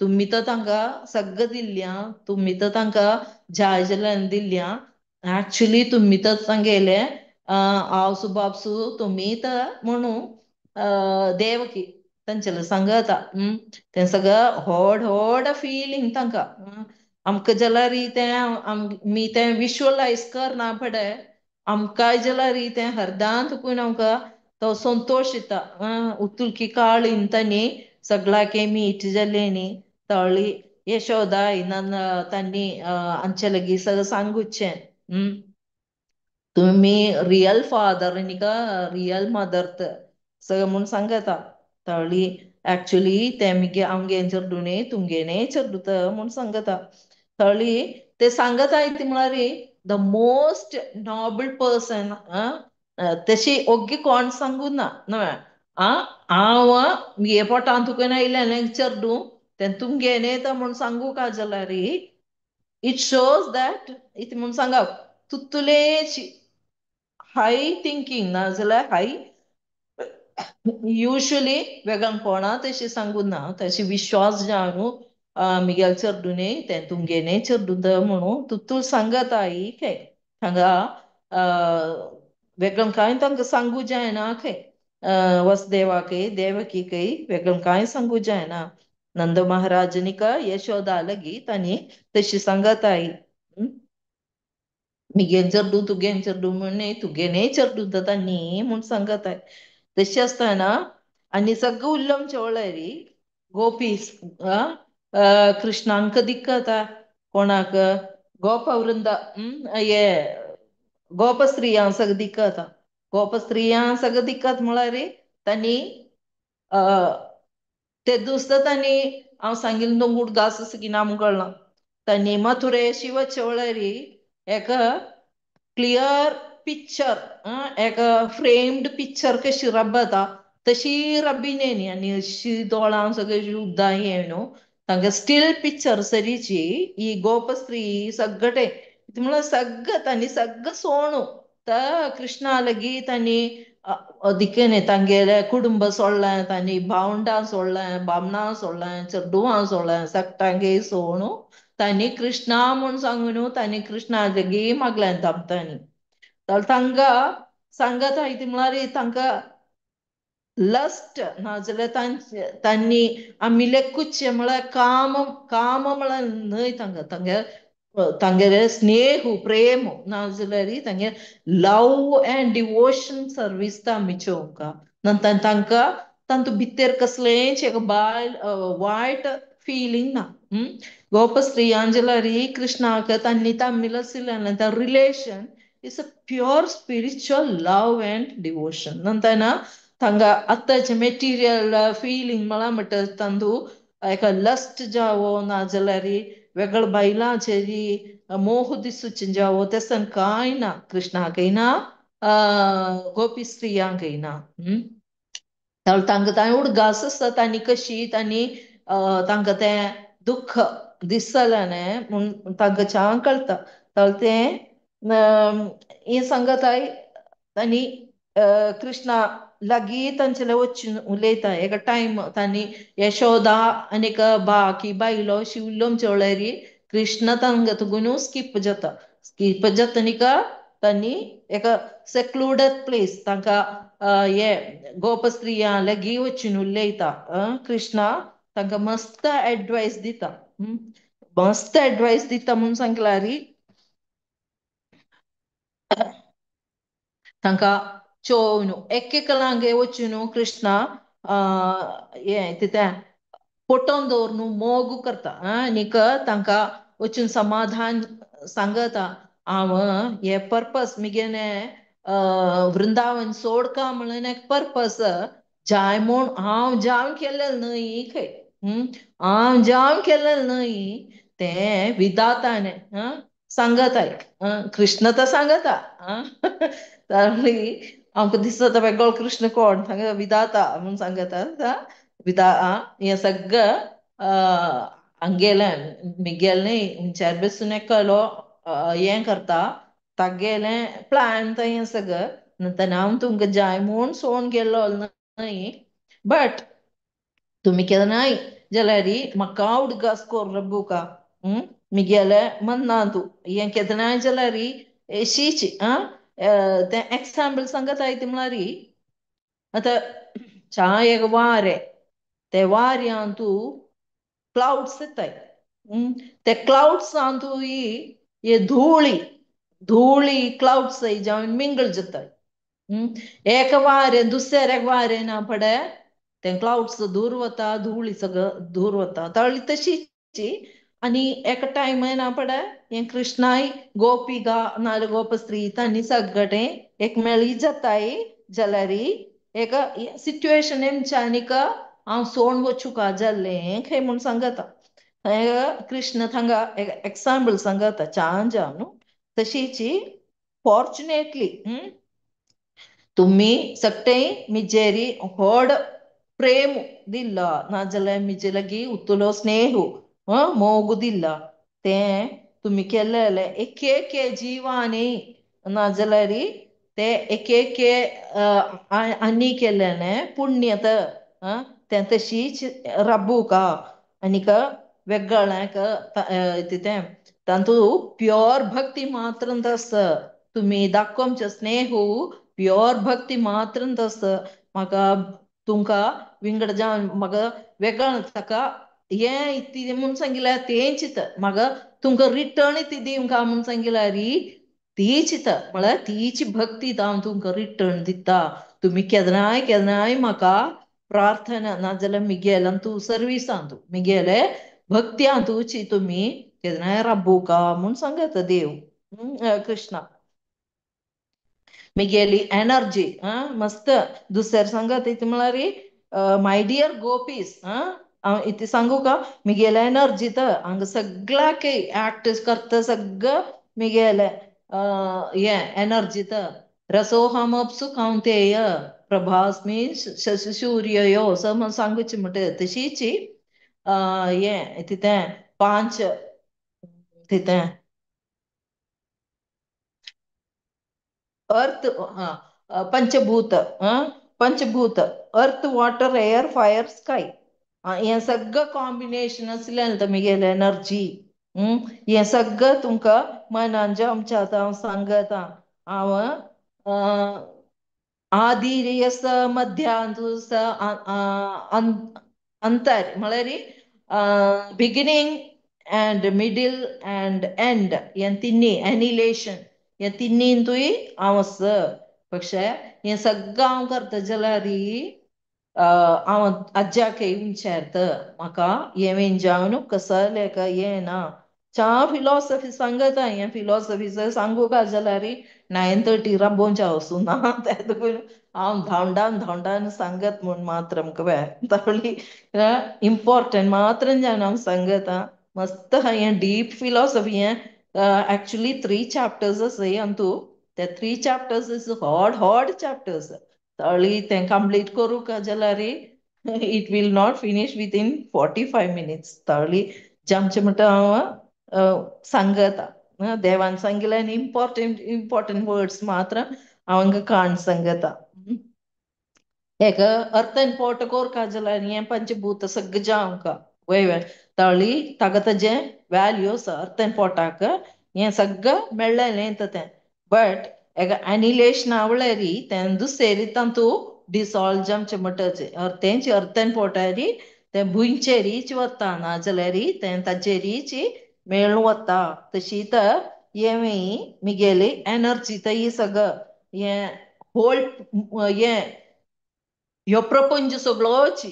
तुमी तर तांकां सगळें दिल्ल्या तुमी तर तांकां जाय जाल्यार दिल्ल्या एक्चुली तुमी तर तांगेले आवसू बापसू तुमी तर म्हणून देवकी तांचेले सांगता तें सगळं व्हड व्हड फिलींग तांकां आमकां जाल्यार तें आमी तें विश्वलायज करना पडे आमकांय जाल्यार तें हरदान तुकून आमकां तो संतोष येता उतुलकी काळीन तांणी सगळ्याके मीट जालेनी तळी यशोदा नन तांणी आमचे लागीं सगळें सांगुचें तुम्ही रियल फादर न्ही का रियल मदर सगळें म्हूण सांगता तळी एक्चुली ते मुगे आमगे चेडूं न्ही तुमगेलें चेडूं म्हूण सांगता तळी ते सांगता ती म्हळ्यार the most Nobel person तशी ओग्गी कोण सांगू ना न्हय आं हांव मुगे पोटान तुका आयलें चेडूं तें तुमगेलें तर म्हूण सांगू का जाल्यार it shows that इत म्हूण सांगा तुतुलेची हाय थिंकींग नाजाल्यार हाय युजुअली वेगळ्यांक कोणा तशें सांगू ना तशें विश्वास जावन मिगेल चेडूं न्ही तें तुमगेलें चेडूं म्हणून तुतूल सांगता ही खंय हांगा वेगळ्यांक कांय तांकां सांगू जायना खंय वसुदेवाकय देवकीकय वेगळ्यांक कांय सांगू जायना नंद महाराजनिका यशोदा लगी तांणी तशी सांगताय मिगेन चेडूं तुगेन चेडूं म्हूण न्ही तुगेलें चेडूं तांणी म्हूण सांगताय तशें आसतना आनी सगळें उल्लम चवळरी गोपीस कृष्णांक दिक्कता कोणाक गोपवृंद हे गोपस्त्रियां सगळें दिक्कत गोपस्त्रियां सगळें दिक्कत म्हळ्यार तांणी ते दुसरो तांणी हांव सांगिल्लें दोंगूट घास आसा की ना म्हूण कळना तांणी मथुरे शिव चवळरी एक क्लियर पिक्चर एक फ्रेम्ड पिक्चर कशी रब्बता तशी रब्बी न्ही आनी अशी दोळां सगळीं उद्दां हें न्हू तांकां स्टील पिक्चर सरीची ही गोपस्त्री सगळे म्हळ्यार सगळें तांणी सगळें सोणू तर कृष्णा लागीं तांणी दिकेने तांगेले कुटुंब सोडलें तांणी भावंडां सोडलें बामणां सोडलें चेडवां सोडलें सगटांगे सोणू तांणी कृष्णा म्हूण सांगून तांणी कृष्णा लागीं मागलें तांणी तर तांकां सांगता ती म्हळ्यार तांकां लस्ट नाजाल्यार तांचे तांणी आमी लेखूचे म्हळ्यार काम काम म्हळ्यार न्हय तांकां तांगे तांगेले स्नेह प्रेम नाजाल्यार तांगे लव अँड डिवोशन सर्वीस ता आमी चोवंका नंतर तांकां तांतू भितर कसलेंच एक बायल वायट फिलींग ना गोपस्त्रियां जाल्यार कृष्णाक तांणी तमिळ आशिल्ल्यान relation is a pure spiritual love and devotion नंतर ना तांगा आतांचे मेटिरियल फिलींग म्हळ्यार म्हणटा तांदू एका लस्ट जावो नाजाल्यार वेगळ बायलांचेर मोह दिसूचे जावो तेसन कांय ना कृष्णाकय ना गोपी स्त्रियांकय ना तांकां तांणी उडगास आसता तांणी कशी तांणी तांकां तें दुख्ख दिसलें म्हूण तांकां छान कळटा तर तें हें सांगताय तांणी कृष्णा लागीं तांचे वचून उलयता एका टायम तांणी यशोदा आनीक बाकी बायलो अशी उलोवंक चवळरी कृष्ण तांकां तुगून स्कीप जाता स्कीप जाता न्ही तांणी एका सेक्लुडेड प्लेस तांकां हे गोपस्त्रियां लागीं वचून उलयता कृष्णा तांकां मस्त एडवायस दिता मस्त एडवायस दिता म्हूण सांगल्यार तांकां चोवन एकेकलांगे वचून कृष्णा हें कितें पोटोवन दवरून मोग करता आनीक तांकां वचून समाधान सांगता हांव हे पर्पस मिगेले वृंदावन सोडका म्हणून एक पर्पस जाय म्हूण हांव जावन केलें न्हय खंय. हांव जावन केलें न्हय तें विधाताने सांगताय. कृष्ण तर सांगता. आमकां दिसता वेगळो कृष्ण कोण सांगता विधाता म्हूण सांगता. विधा हें सगळं हांगेलें मिगेलें उंचार बसून एकलो हें करता तागेलें प्लॅन तर हें सगळं. नंतर हांव तुमकां जाय म्हूण सोडून गेलो न्हय, बट तुमी केन्नाय जाल्यार म्हाका उडगास कोर रब्बुका मिगेले मन्नांतू हें केन्नाय जाल्यार शीच तें एक्साम्पल सांगताय ती म्हळ्यार आतां च्या एक वारें ते वाऱ्यांतू क्लाउड्स येताय. ते क्लाउड्सांतूय हे धुळी धुळी क्लाउड्स जावन मिंगल जाताय. एक वारें दुसऱ्या वारें ना पडे तें क्लाउड्स दूर वता, धुळी सगळं दूर वता तळी तशीच. आनी एका टायम ना पडे हें कृष्णाय गोपिका नाजाल्यार गोपस्त्री तांणी सगळें एक मेळी जाताय जाल्यार एक सिट्युएशन आमच्यानीक हांव सोण वचूका जाल्लें खंय म्हूण सांगता. कृष्ण थांगा एक्साम्पल सांगता छान जावन न्हू. तशीच फॉर्च्युनेटली तुम्ही सगळे मिजेरी व्हड प्रेम दिला नाजाल्यार मिजे लागीं उतलो स्नेह मोग दिला तें तुमी केलेलें एक एक जिवानी नाजाल्यार ते एक एक आनी केलेलें पुण्य तें तशीच राबूका आनीक वेगळें तें तातूंत प्योर भक्ती मात्र आसा. तुमी दाखोवचे स्नेह प्योर भक्ती मात्र आसा. म्हाका तुमकां विंगड जावन म्हाका वेगळें ताका हें इतलें म्हूण सांगिल्यार तेंच म्हाका तुमकां रिटर्न ती दिवंक म्हूण सांगिल्यार तीच म्हळ्यार तीच भक्ती हांव तुमकां रिटर्न दिता. तुमी केन्नाय केन्नाय म्हाका प्रार्थना नाजाल्यार मिगेल्यान तूं सर्विसान तूं मिगेले भक्त्यान तुची तुमी केन्नाय राबूका म्हूण सांगता देव कृष्णा. मिगेली एनर्जी मस्त दुसऱ्या सांगत ती म्हळ्यार my dear गोपीस हांव इतलें सांगू का मिगेले एनर्जी तर हांगा सगळ्याक एक्ट करता सगळं मिगेले हें एनर्जी तर रसोहमप्सु कौंतेय प्रभास्मी शशिसूर्ययो असं म्हूण सांगूची म्हणटा तशीच हें तितें पांच तितें अर्थ पंचभूत पंचभूत अर्थ वॉटर एयर फायर स्काय हें सगळं कॉम्बिनेशन आसलें तर मिगेलें एनर्जी. हें सगळं तुमकां मनान जें आमच्या आतां हांव सांगता हांव आदी आसा मध्यांत आसा अंतर म्हळ्यार beginning and middle and end हें तिन्ही एनिलेशन हें तिन्हींतूय हांव आसा. पक्षे हें सगळें हांव करता जाल्यार हांव आज्याक विचारता म्हाका हें जावन कसलें हें ना च्या फिलॉसॉफी सांगता हें फिलॉसॉफी सांगू का जाल्यार 9:30 राबोवच्या वचूं ना तें हांव धांवडावन धांवडावन सांगत म्हूण मात्र आमकां तावळी इम्पॉर्टंट मात्र जावन हांव सांगता. मस्त हें डीप फिलॉसॉफी हें एक्चुअली 3 चॅप्टर्स आसा अंतू ते 3 chapters is hard hard chapters तावळी तें कंप्लीट करूंक जाल्यार it will not finish within 45 minutes. तावळी जामचें म्हणटा हांव सांगता देवान सांगिल्लें आनी इम्पॉर्टंट इम्पॉर्टंट वर्ड्स मात्र हांव हांगा काण सांगता. एक अर्थन पोट कोरका जाल्यार हें पंचभूत सगळें जावंक वय तावळी ताका ताजें व्हॅल्यू आसा अर्थन पोटाक हें सगळें मेळ्ळें तें बट एक एनिलेशन आवळ्यार तें दुसरे तातूंत डिसॉल्व जावचें म्हणटाचें तेंच अर्थन पोटारी तें भुंयचेरीच वता नाजाल्यार तें ताजेरीच मेळून वता. तशी तर हें मिगेली एनर्जी तर ही सगळं हें होल हें ह्यो प्रपंच सगळोच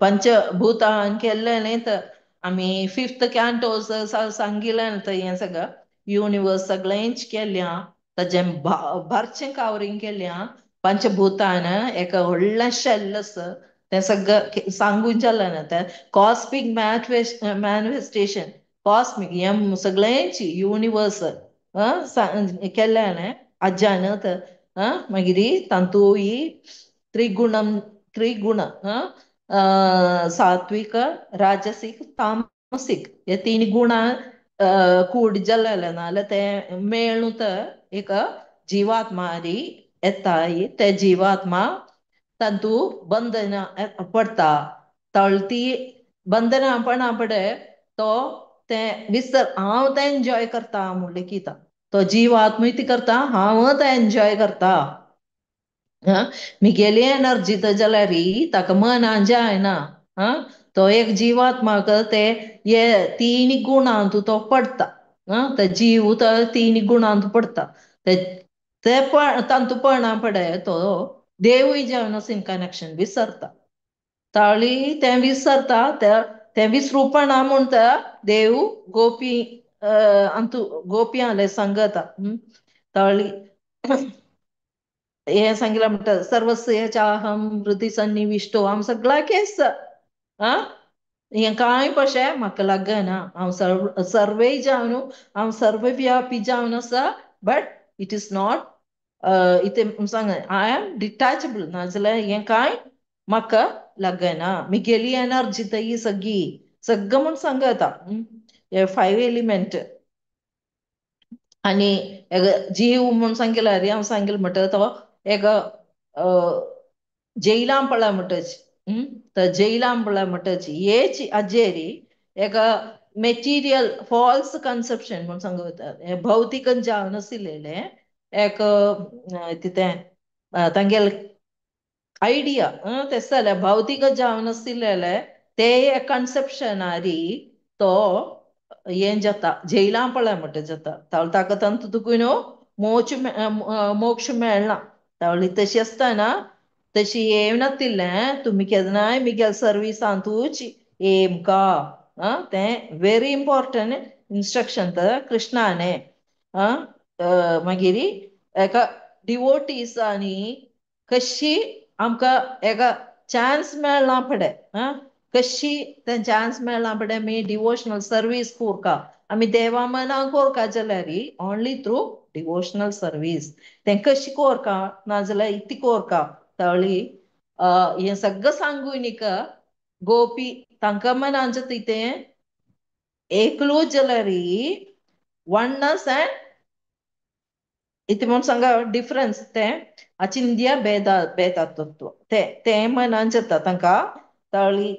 पंचभूतान केल्लें न्ही तर आमी 5th कॅन्टोस सांगिल्लें तर हें सगळं युनिवर्स सगळेंच केल्या, ताजें भरचें कावरींग केल्या, पंचभूतान एक व्हडलें शेल आसा तें सगळें सांगून जालें ना. तें कॉस्मीक मॅनिफेस्टेशन, कॉस्मीक हें सगळेंच युनिवर्स केल्यान आज्यान. मागीर तातूंत ही त्रिगुणम, त्रिगुण सात्विक राजसीक तामसीक हे तीन गुणां कूड जालें नाल्यार तें मेळून तर एक जिवात्मा येता. ते जिवात्मा तातूंत बंधना पडटा. तळती बंधना पडना पडे तो तें विसर, हांव तें एन्जॉय करता म्हणलें कितें, तो जिवात्मा कितें करता, हांव तें एन्जॉय करता. मिगेली एनर्जी तर जाल्यार ताका मनान जायना. तो एक जिवात्माक ते हे तीन गुणांत तो पडटा. ते जीव तर तीन गुणांत पडटा. ते तांतू पडना पडे तो देवूय जावन सीन कनेक्शन विसरता. ताळी तें विसरता, तें विसरूपणा म्हणटा देव गोपी अंतू गोपियांले सांगता. ताळी हें सांगितलं म्हणटा सर्वस्व चाहम हृदय सन्निविष्टो, हांव सगळ्या केस हें कांय पशें म्हाका लागना, हांव सर्व सर्वय जावन हांव सर्वव्यापी जावन आसा, बट it is not इतें सांग I am detachable, नाजाल्यार हें कांय म्हाका लागना, मिगेली एनर्जी तर ही सगळी सगळं म्हूण सांगता. हे 5 एलिमेंट आनी एक जीव म्हूण सांगितल्यार हांव सांगितलें म्हणटा तो एक जैलां पळय म्हणटच, तर जैलां पळय म्हणटच हेच आजेरी एक मेटिरियल फॉल्स कन्सेप्शन म्हूण सांगता. हें भौतीक जावन आशिल्लें एक कितें तांगेले आयडिया तें जाल्यार भौतीक जावन आशिल्लें ते एक कन्सेप्शनारी तो हें जाता, जैलां पळय म्हणटा जाता. ताका तांतूं तुका न्हू मोक्ष मोक्ष मेळना. तावळी तशी आसतना तशी येवं नातिल्लें तुमी केन्नाय मिगेल सर्विसांतूच येमका. तें व्हेरी इम्पॉर्टंट इन्स्ट्रक्शन तर कृष्णाने. मागीर एका डिवोटीसांनी कशी आमकां एका चान्स मेळना फुडें, कशी तें चान्स मेळना फुडें आमी डिवोशनल सर्वीस कोरका, आमी देवा मनां कोरका जाल्यार ओनली थ्रू डिवोशनल सर्वीस. तें कशी कोरका नाजाल्यार इतली कोरका. तावळी हें सगळें सांगून न्ही गोपी तांकां मनांचें तें एकलो जाल्यार वननेस अँड इतलें म्हूण सांगा डिफरन्स तें अचिंत्य भेदा भेदा तत्व तें तें मनान जाता तांकां. तावळी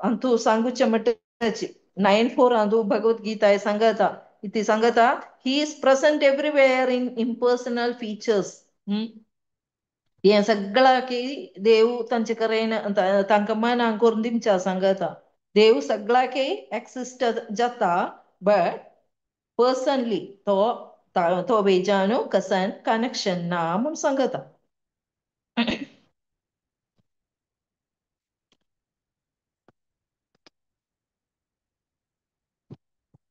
अंतू सांगूचें म्हणटा 9.4 अंतू भगवत गीता सांगता, इति सांगता he is present everywhere in impersonal features. हें सगळ्याकी देव तांचे कडेन तांकां मनां करून दिवच्या सांगता. देव सगळ्याकी एक्सिस्ट जाता, बट पर्सनली तो तो वेजानो कसन कनेक्शन ना म्हूण सांगता.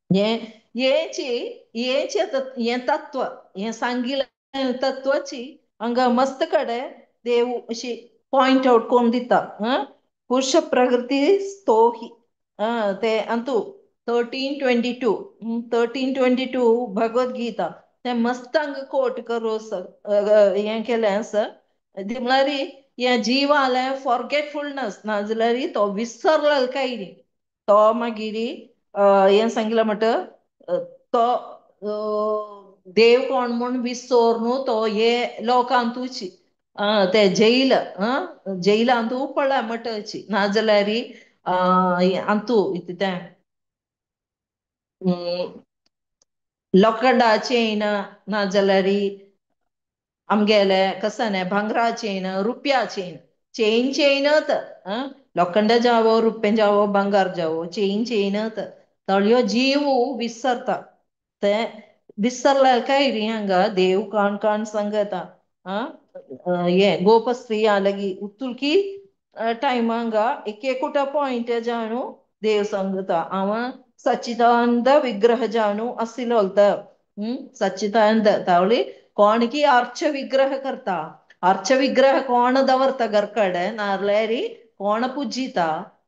हें हेंची हेंची आतां हें तत्व हें सांगिल्लें तत्वाची हांगा मस्त कडेन देव अशी पॉयंट आवट करून दिता. पुरुष प्रकृती स्तोही ते अंतू 13.22 13.22 भगवद गीता तें मस्त हांगा कोट करूं हें केलें आसा. ती म्हळ्यार हें जिवालें फॉरगेटफुलनेस नाजाल्यार तो विसरलो काय न्ही, तो मागीर हें सांगितलें म्हणटा तो देव कोण म्हूण विसर न्हू, तो हे लोकांतूच ते जैल जैलांतू पळय म्हणटाची, नाजाल्यार अंतू तें लोखंडा चेन नाजाल्यार आमगेले कसं भांगरा चेन रुपया चेन चेन चेनत लोखंड जावो रुप्यां जावो भांगार जावो चेन चेनत तळयो जीव विसरता. ते विसरले काय री हांगा देव काण काण सांगता. हें गोपस्त्री लगी उतुलकी टायम हांगा एक एकूटा पॉयंट जाणू देव सांगता हांव सच्चिदानंद विग्रह जानू असिलोलत. सच्चिदानंद तावली कोण की अर्च विग्रह करता, अर्च विग्रह कोण दवरता घरकडे नारलेरी कोण पुजिता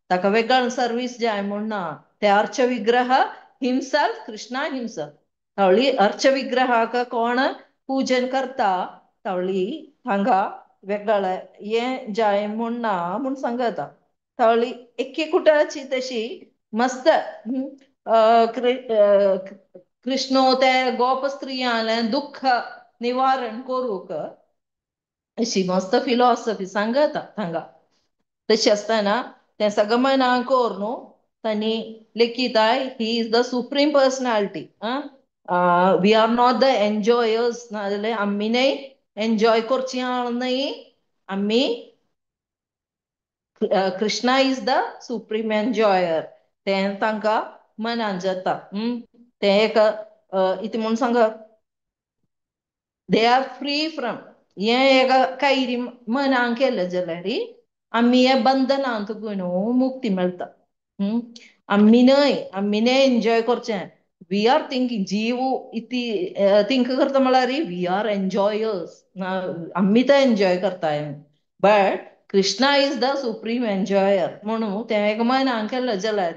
ताका वेगळ सर्वीस जाय म्हूण ना, ते अर्च विग्रह himself Krishna himself. Tawli urge विग्रहाक कोण पूजन करता तावली हांगा वेगळ हें जाय म्हूण ना म्हूण सांगता. तावली एके कुटाची तशी मस्त कृष्णो ते गोप स्त्रियांलें दुःख निवारण करूंक अशी मस्त फिलॉसॉफी सांगता हांगा. तशी आसतना तें सगळें मनान करून तांणी लेखिताय he is the supreme personality. We are not the enjoyers, नाजाल्यार आमी न्हय एन्जॉय करची न्हय, आमी Krishna is the supreme enjoyer तें तांकां मनान जाता. तें एक इतलें म्हूण सांगत they are free from हें एक कैरी मनान केलें जाल्यार आमी हे बंधनांतून मुक्ती मेळटा. आमी न्हय, आमी न्हय एन्जॉय करचें, we are thinking जीव इति थिंक करता म्हळ्यार we are enjoyers, आमी तो एन्जॉय करताय, but Krishna is the supreme enjoyer म्हणून तें एक मनान केलें जाल्यार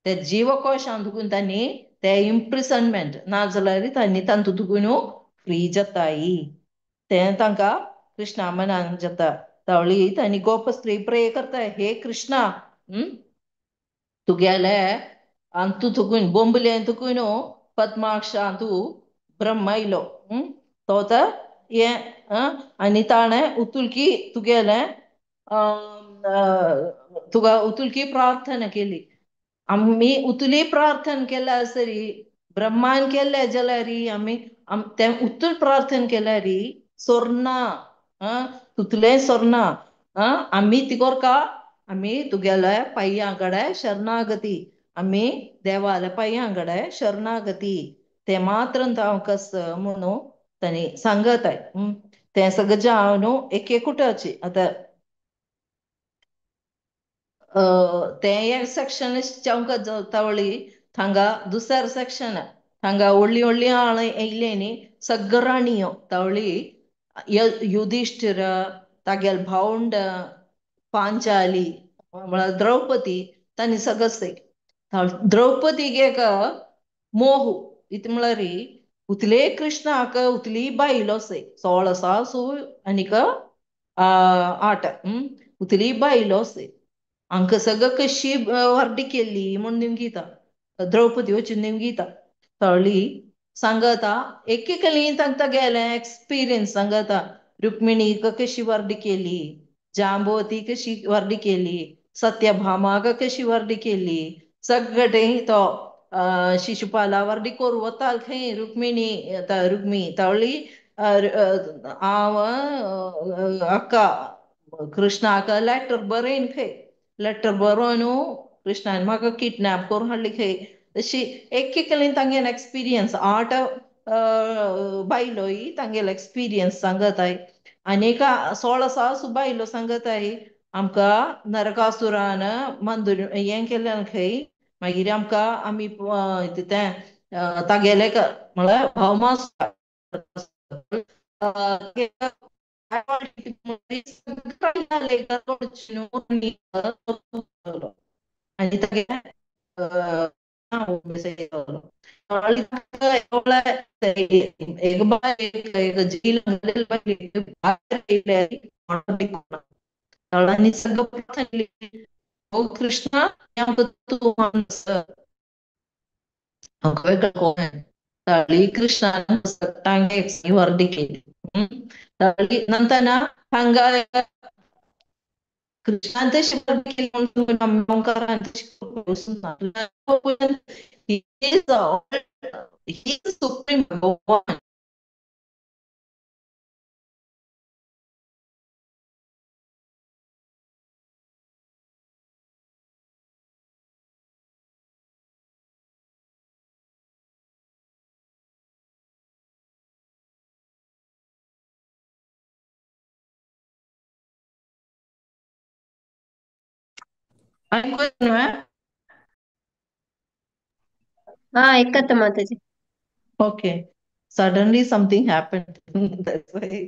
ते जीवकोशांतून तांणी ते इम्प्रिसनमेंट ना जाल्यार तांणी तातूंतून फ्री जाताय, तें तांकां कृष्णा मनान जाता. तावळी तांणी गोपस्त्री प्रे करताय, हे कृष्णा तुगेले अंतू तुकून बोंबले तुकून पद्माक्ष अंतू ब्रह्म इलो तो तर हें आनी ताणें उतुलकी तुगेलें तुका उतुलकी प्रार्थना केली, आमी उतुली प्रार्थना केल्या सरी ब्रह्मान केल्ले जाल्यार आमी तें उतूल प्रार्थना केल्यार सोर्ना तुतलें सोर्ना आमी तिगोरका आमी तुगेल्या पांयां कडेन शरणागती, आमी देवाल्या पांयां कडेन शरणागती, तें मात्र हांव कस म्हणून तांणी सांगताय. तें सगळें जावन न्हू एक एकूटाची आतां तें एक सेक्शन चौंक तावळी थांगा दुसर सेक्शन थांगा व्हडली व्हडली आळ येयले न्ही सगळ्यो राणयो तावळी युधिष्ठिर तागेल भावंड पांचाली म्हळ्यार द्रौपदी तांणी सगळें. द्रौपदीक एक मोह इतलें म्हळ्यार उतले कृष्णाक उतली बायलो आसय 16 सासू आनीक 8 उतली बायलो आसय हांकां सगळं कशी व्हारडी केल्ली म्हूण निमगिता द्रौपदी वचून निमगिता. तळी सांगता एकेकली तांकां गेलें एक्सपिरियन्स सांगता, रुक्मिणीक कशी व्हारडी केली, जांबवती कशी व्हारडी केली, सत्यभामाक कशी व्हारडी केली, सगळे तो शिशुपाला व्हारडी करूं वताल खंय रुक्मिणी रुक्मी तळी हांव अक्का कृष्णाक लॅटर बरयन खंय, लॅटर बरोवन कृष्णान म्हाका किडनॅप करून हाडली खंय, अशी एक एकली तांगेले एक्सपिरियन्स 8 बायलोय तांगेले एक्सपिरियन्स सांगताय. आनी 16 सासू बायलो सांगताय आमकां नरकासुरान मंदूर हें केल्यान खंय, मागीर आमकां आमी तें तागेले म्हळ्यार भौमास आनी तागे कृष्णा कृष्णा केली नंतर हांगा He is supreme Bhagavan. हा ऐकत माताजी. Okay, suddenly something happen. That's why.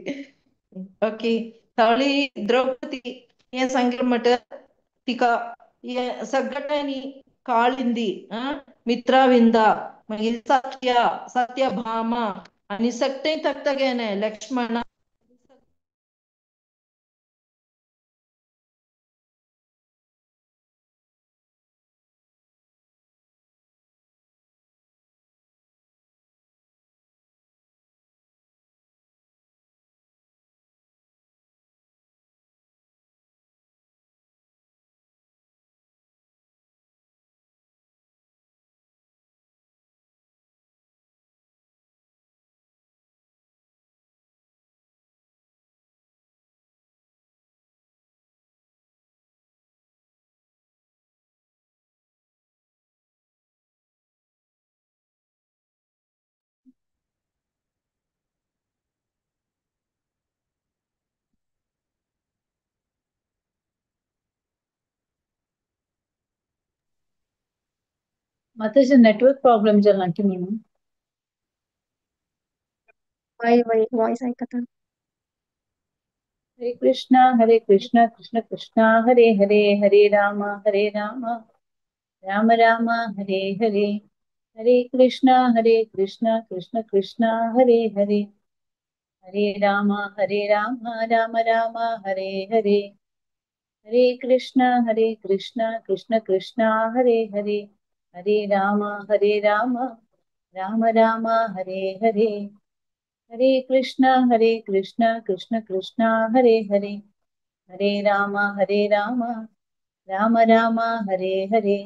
Okay, थळी द्रौपदी हें सांगलें म्हणटा तिका हें सगळ्यांनी काळिंदी, मित्राविंदा, मागीर सत्या, सत्यभामा आनी सगळें तकतगेने लक्ष्मणा. माताजी नेटवर्क प्रॉब्लेम जाला की म्हणून. वय वय वॉइस ऐकता. हरे कृष्णा हरे कृष्णा कृष्ण कृष्णा हरे हरे, हरे राम हरे राम राम राम हरे हरे, हरे कृष्णा हरे कृष्णा कृष्ण कृष्णा हरे हरे, हरे राम हरे राम राम राम हरे हरे, हरे कृष्णा हरे कृष्णा कृष्ण कृष्णा हरे हरे, हरे राम हरे राम राम राम हरे हरे, हरे कृष्णा हरे कृष्णा कृष्ण कृष्णा हरे हरे, हरे राम हरे राम राम राम हरे हरे,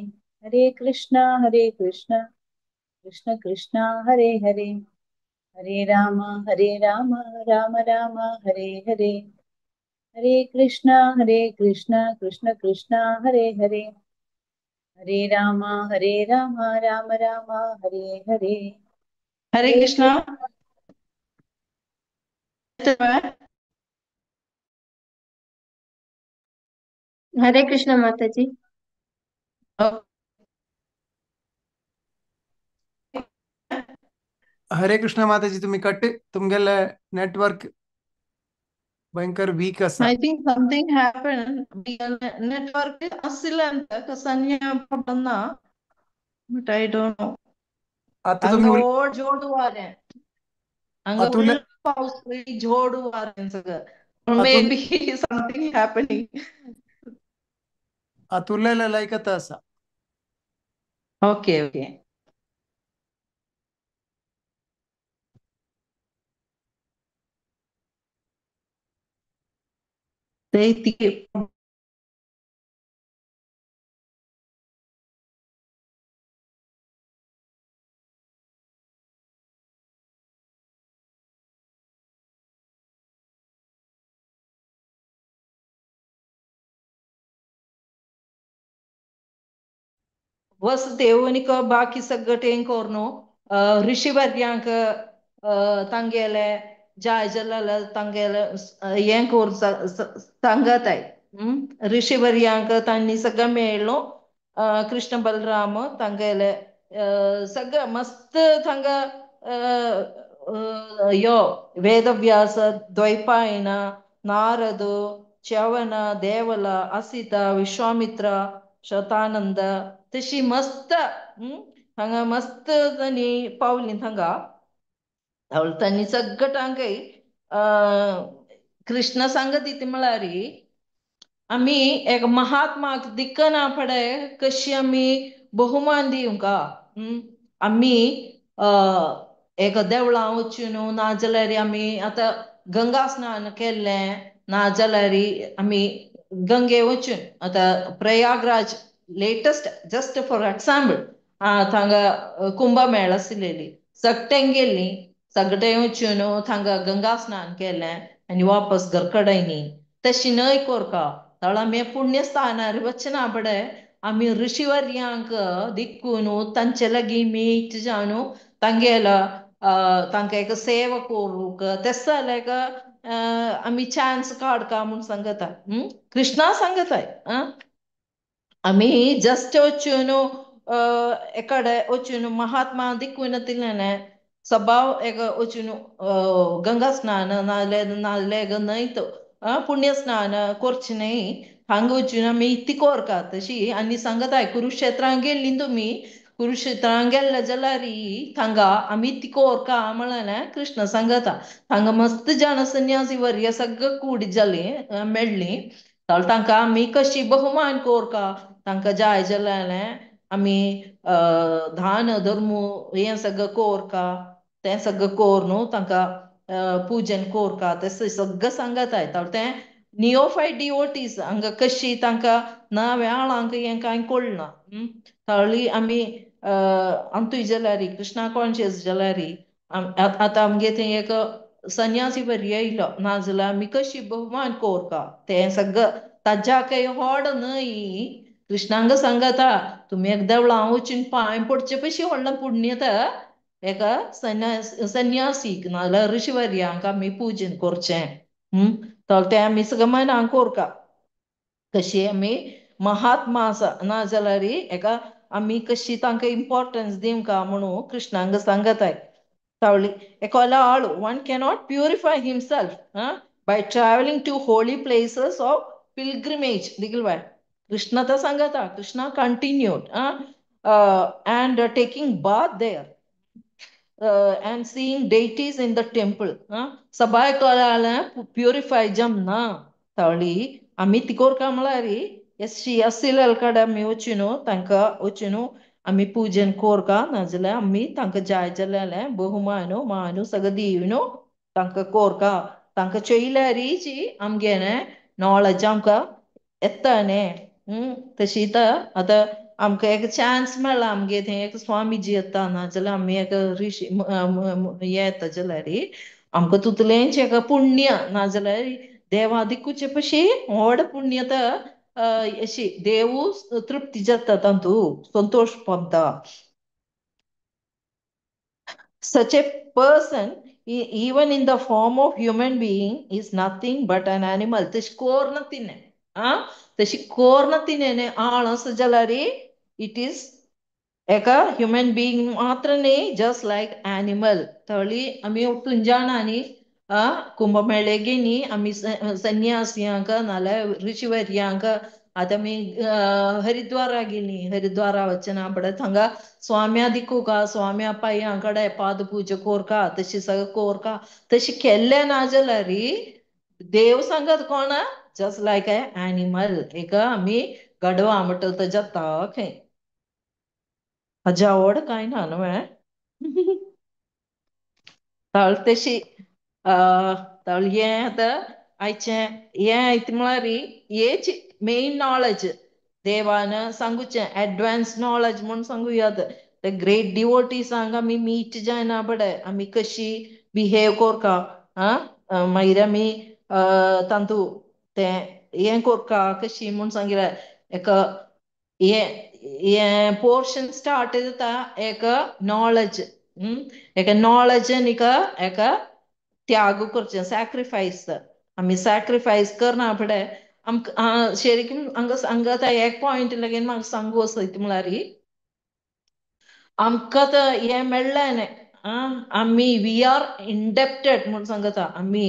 हरे कृष्णा हरे कृष्णा कृष्ण कृष्णा हरे हरे, हरे राम हरे राम राम राम हरे हरे, हरे कृष्णा हरे कृष्णा कृष्ण कृष्णा हरे हरे, हरे राम हरे राम राम राम हरे हरे. हरे कृष्णा. हरे कृष्णा माताजी. हरे कृष्णा माताजी. तुम्ही कट तुमगेले नेटवर्क भयंकर वीक असा. I think something happen. Network आशिल्ल्यान कसं प्रॉब्लेम ना, बट I don't know. आता तुम्ही व्हड जोड वारें हांगा, पावस झोड वारें सगळं, मे बी समथिंग हॅपनिंग. अतुलेले ऐकत असा. Okay okay. ते ती वसुदेवनिक बाकी सगळं करून ऋषिवर्यांक तांगेले जाय जल्लाल तांगेले हें करून सांगत आहे. ऋषिवर्यांक तांणी सगळं मेळ्ळो, कृष्ण बलराम तांगेले सगळं मस्त थांगा यो वेदव्यास, द्वैपायन, नारद, च्यवन, देवल, असित, विश्वामित्र, शतानंद तशी मस्त हांगा मस्त तांणी पावली थांगा. तांणी सगळं हांगाय कृष्ण सांगत ती म्हळ्यार आमी एक महात्माक दिक्कना फुडें कशी आमी बहुमान दिवंका. आमी एक देवळां वचून नाजाल्यार आमी आतां गंगा स्नान केल्लें, नाजाल्यार आमी गंगे वचून आतां Prayagraj latest just for example थांगा कुंभमेळा आशिल्ली, सगटें गेल्ली, सगटें वचून थांगा गंगा स्नान केलें आनी वापस घर कडेन न्ही. तशी न्हय कोरका तळ आमी पुण्यस्थानार वचना फुडें आमी ऋषिवर्यांक दिक्कून तांचे लागीं मीट जावन तांगेलो तांकां एक सेवा करूंक तेस जाल्यार एक आमी चान्स काडका म्हूण सांगता. कृष्णा सांगताय आमी जस्ट वचून एकाडे वचून महात्मा दिकून तितलें सबाव एक वचून गंगा स्नान नाजाल्यार नाजाल्यार न्हंय पुण्य स्नान करचें न्हय हांगा वचून आमी इतली कोरका तशी. आनी सांगताय कुरुक्षेत्रांत गेल्ली तुमी, कुरुक्षेत्रांत गेल्ले जाल्यार थांगा आमी ती कोरका म्हणलें कृष्ण सांगता. हांगा मस्त जाण संन्यासी वर्य सगळं कूड जाली मेळ्ळी, तांकां आमी कशी बहुमान कोरका, तांकां जाय जाल्यार आमी दान धर्म हें सगळं कोरका, तें सगळं कोर न्हू तांकां पूजन कोरका, तें सगळं सांगताय. तें नियोफायट डिवोटीज हांगा कशी तांकां ना वेळांक हें कांय कळना. ताळी आमी अंतूय जाल्यार कृष्णा कॉन्शियस जाल्यार आतां आमगे थंय एक संन्यासी बरी येयलो नाजाल्यार आमी कशी बहुमान कोरका तें सगळं ताज्या काय व्हड न्हय. कृष्णांग सांगता तुमी एक देवळां वचून पांय पडचे पशी व्हडलें पुण्य एका संन्यासीक नाजाल्यार ऋषिवर्यांक आमी पूजन करचें. तर तें आमी सगळें मनान कोरका कशी आमी महात्मा आसा नाजाल्यार एका आमी कशी तांकां इम्पॉर्टन्स दिवंका म्हणून कृष्णांग सांगताय. तावली एकोला आळू one cannot purify himself by travelling to holy places of pilgrimage. दिगलवाय Krishna तर सांगता, Krishna continued and taking bath there and seeing deities in the temple. सबाय कोला प्युरिफाय जमना. तावली आमी तिकोरका म्हळ्यार एसी असिल कडेन आमी वचून तांकां वचून आमी पूजन कोरका, नाजाल्यार आमी तांकां जाय जाल्यार बहुमान मानू सगळें दिवन तांकां कोरका. तांकां चोयल्यारीची आमगे नॉलेज आमकां येता न्ही. तशी आतां आमकां एक चान्स मेळ्ळा आमगे थंय एक स्वामीजी येता नाजाल्यार आमी एक ऋषी हें येता जाल्यार आमकां तितलेंच एक पुण्य नाजाल्यार देवा दिकूचे पशी व्हड पुण्य अशी देवू तृप्ती जाता तातूंत संतोष पावता. Such a person, even in the form of human being, is nothing but an animal. तशी कोर तिने तशी कोर तिने आळ आसा जाल्यार it is एका ह्युमन बीइंग मात्र न्ही, जस्ट लायक एनिमल. तळी आमी वचून जाणा न्ही कुंभमेळे गेली आमी संन्यासियांक नाल्यार ऋषिवर्यांक. आतां आमी हरिद्वारा गेली, हरिद्वारा वचना पडत हांगा स्वाम्या दिकूका, स्वाम्या पांयां कडेन पाद पूजा कोरका, तशी सगळें कोरका. तशी केल्लें ना जाल्यार देव सांगत कोण जस्ट लायक ए एनिमल. एक आमी गडवा म्हणटा तो जाता खंय हाज्या व्हड कांय ना न्हू. ताळ तशी ताळ हें आतां आयचें हें आयत म्हळ्यार हेच मेन नॉलेज देवान सांगूचें एडवान्स नॉलेज म्हूण सांगूयात. ते ग्रेट डिवोटीसांक आमी मीट जायना पडे आमी कशी बिहेव कोरका मागीर आमी तातूंत तें हें कोरका कशी म्हूण सांगिल्लें. एक हें हें पोर्शन स्टार्ट जाता एक नॉलेज, एक नॉलेज आनी एका त्याग करचें सॅक्रिफायस. आमी सॅक्रिफायस करना फुडें आमकां शरिकी हांगा सांगता एक पॉयंट लागीं म्हाका सांगू आसा म्हळ्यार आमकां तर हें मेळ्ळें न्ही आमी we are indebted म्हूण सांगता. आमी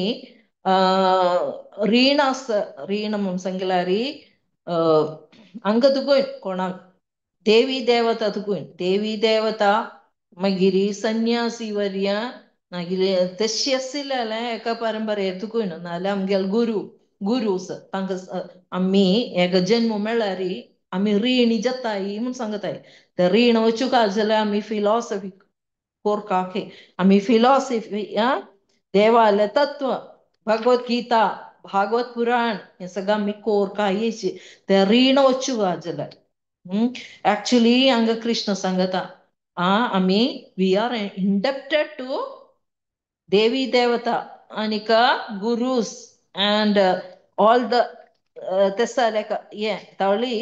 रीण आसा, रीण म्हूण सांगल्यार हांगा तुकून कोणाक देवी देवता तुकून देवी देवता मागीर संन्यासी वर्या मागीर तशी आशिल्लें एका परंपरे तुकून नाजाल्यार आमगेले गुरू गुरूस तांकां आमी एक जन्म मेळ्ळ्यार आमी रीण जाताय म्हूण सांगताय. ते रीण वचूंक जाल्यार आमी फिलॉसफी कोरका आमी फिलॉसफी देवालें तत्व भगवत गीता भागवत पुराण हें सगळें आमी कोरका येची ते रीण वचूंक जाल्यार. एक्चुली हांगा कृष्ण सांगता आमी we are indebted to Devi देवता आनीक गुरूस अँड ऑल the तेसा लायक हें तावली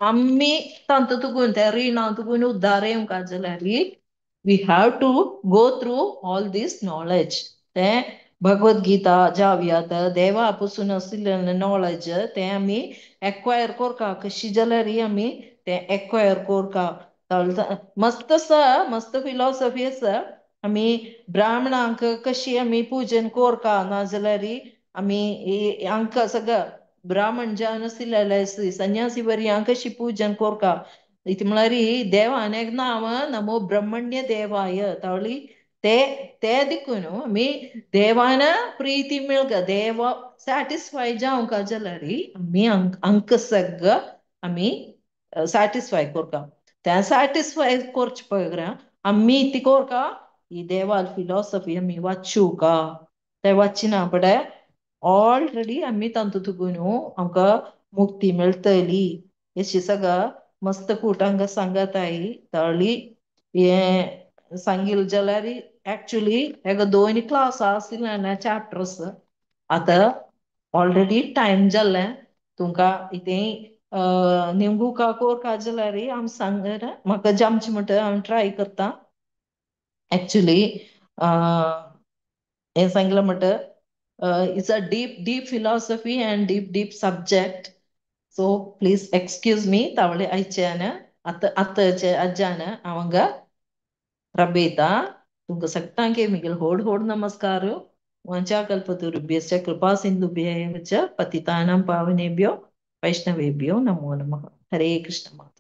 आमी तांतू तुकून त्या रिणां तुकून उद्धार येवंक जाल्यार we have to go through all this knowledge. तें भगवत गीता जावयात देवा पसून आशिल्लें नॉलेज तें आमी एक्वायर कोरका कशी जाल्यार आमी तें एक्वायर कोरका. मस्त आसा, मस्त फिलॉसॉफी आसा. आमी ब्राह्मणांक कशी आमी पूजन कोरका, नाजाल्यार आमी हांकां सगळं ब्राह्मण जावन आशिल्ले संन्यासी बरी हांकां कशी पूजन कोरका. इति म्हळ्यार देवान एक नांव नमो ब्रह्मण्य देवाय तावळी ते ते दिकून आमी देवान प्रीती मेळका, देव सॅटिस्फाय जावंक जाल्यार आमी अंक सगळं आमी सॅटिस्फाय कोरका. ते सॅटिस्फाय करचे पळय आमी ती कोरका ही देवाल फिलॉसॉफी आमी वाचूका. ते वाचिना पडे ऑलरेडी आमी तांतू तुगून आमकां मुक्ती मेळटली अशी सगळं मस्त कूट हांगा सांगताय. ताळी हे सांगिल जाल्यार एक्चुअली हेका दोन क्लास आशिल्ले चॅप्टर्स. आतां ऑलरेडी टायम जाल्लें तुमकां इतें निमगुका कोरका जाल्यार हांव सांग म्हाका जमचें म्हणटा हांव ट्राय करता. एक्चुअली हें सांगलां म्हणटा it's a deep deep philosophy and deep deep subject. So please excuse me. तावळे आयच्यान आतां आतांचे अज्जान हांव हांगा रबेता. तुमकां सगळ्यांक म्हगेलो होड होड नमस्कार. वाञ्छाकल्पतरुभ्यश्च कृपा सिन्धुभ्य एव च पतितानां पावनेभ्यो वैष्णवेभ्यो नमो नमः. हरे कृष्ण माता.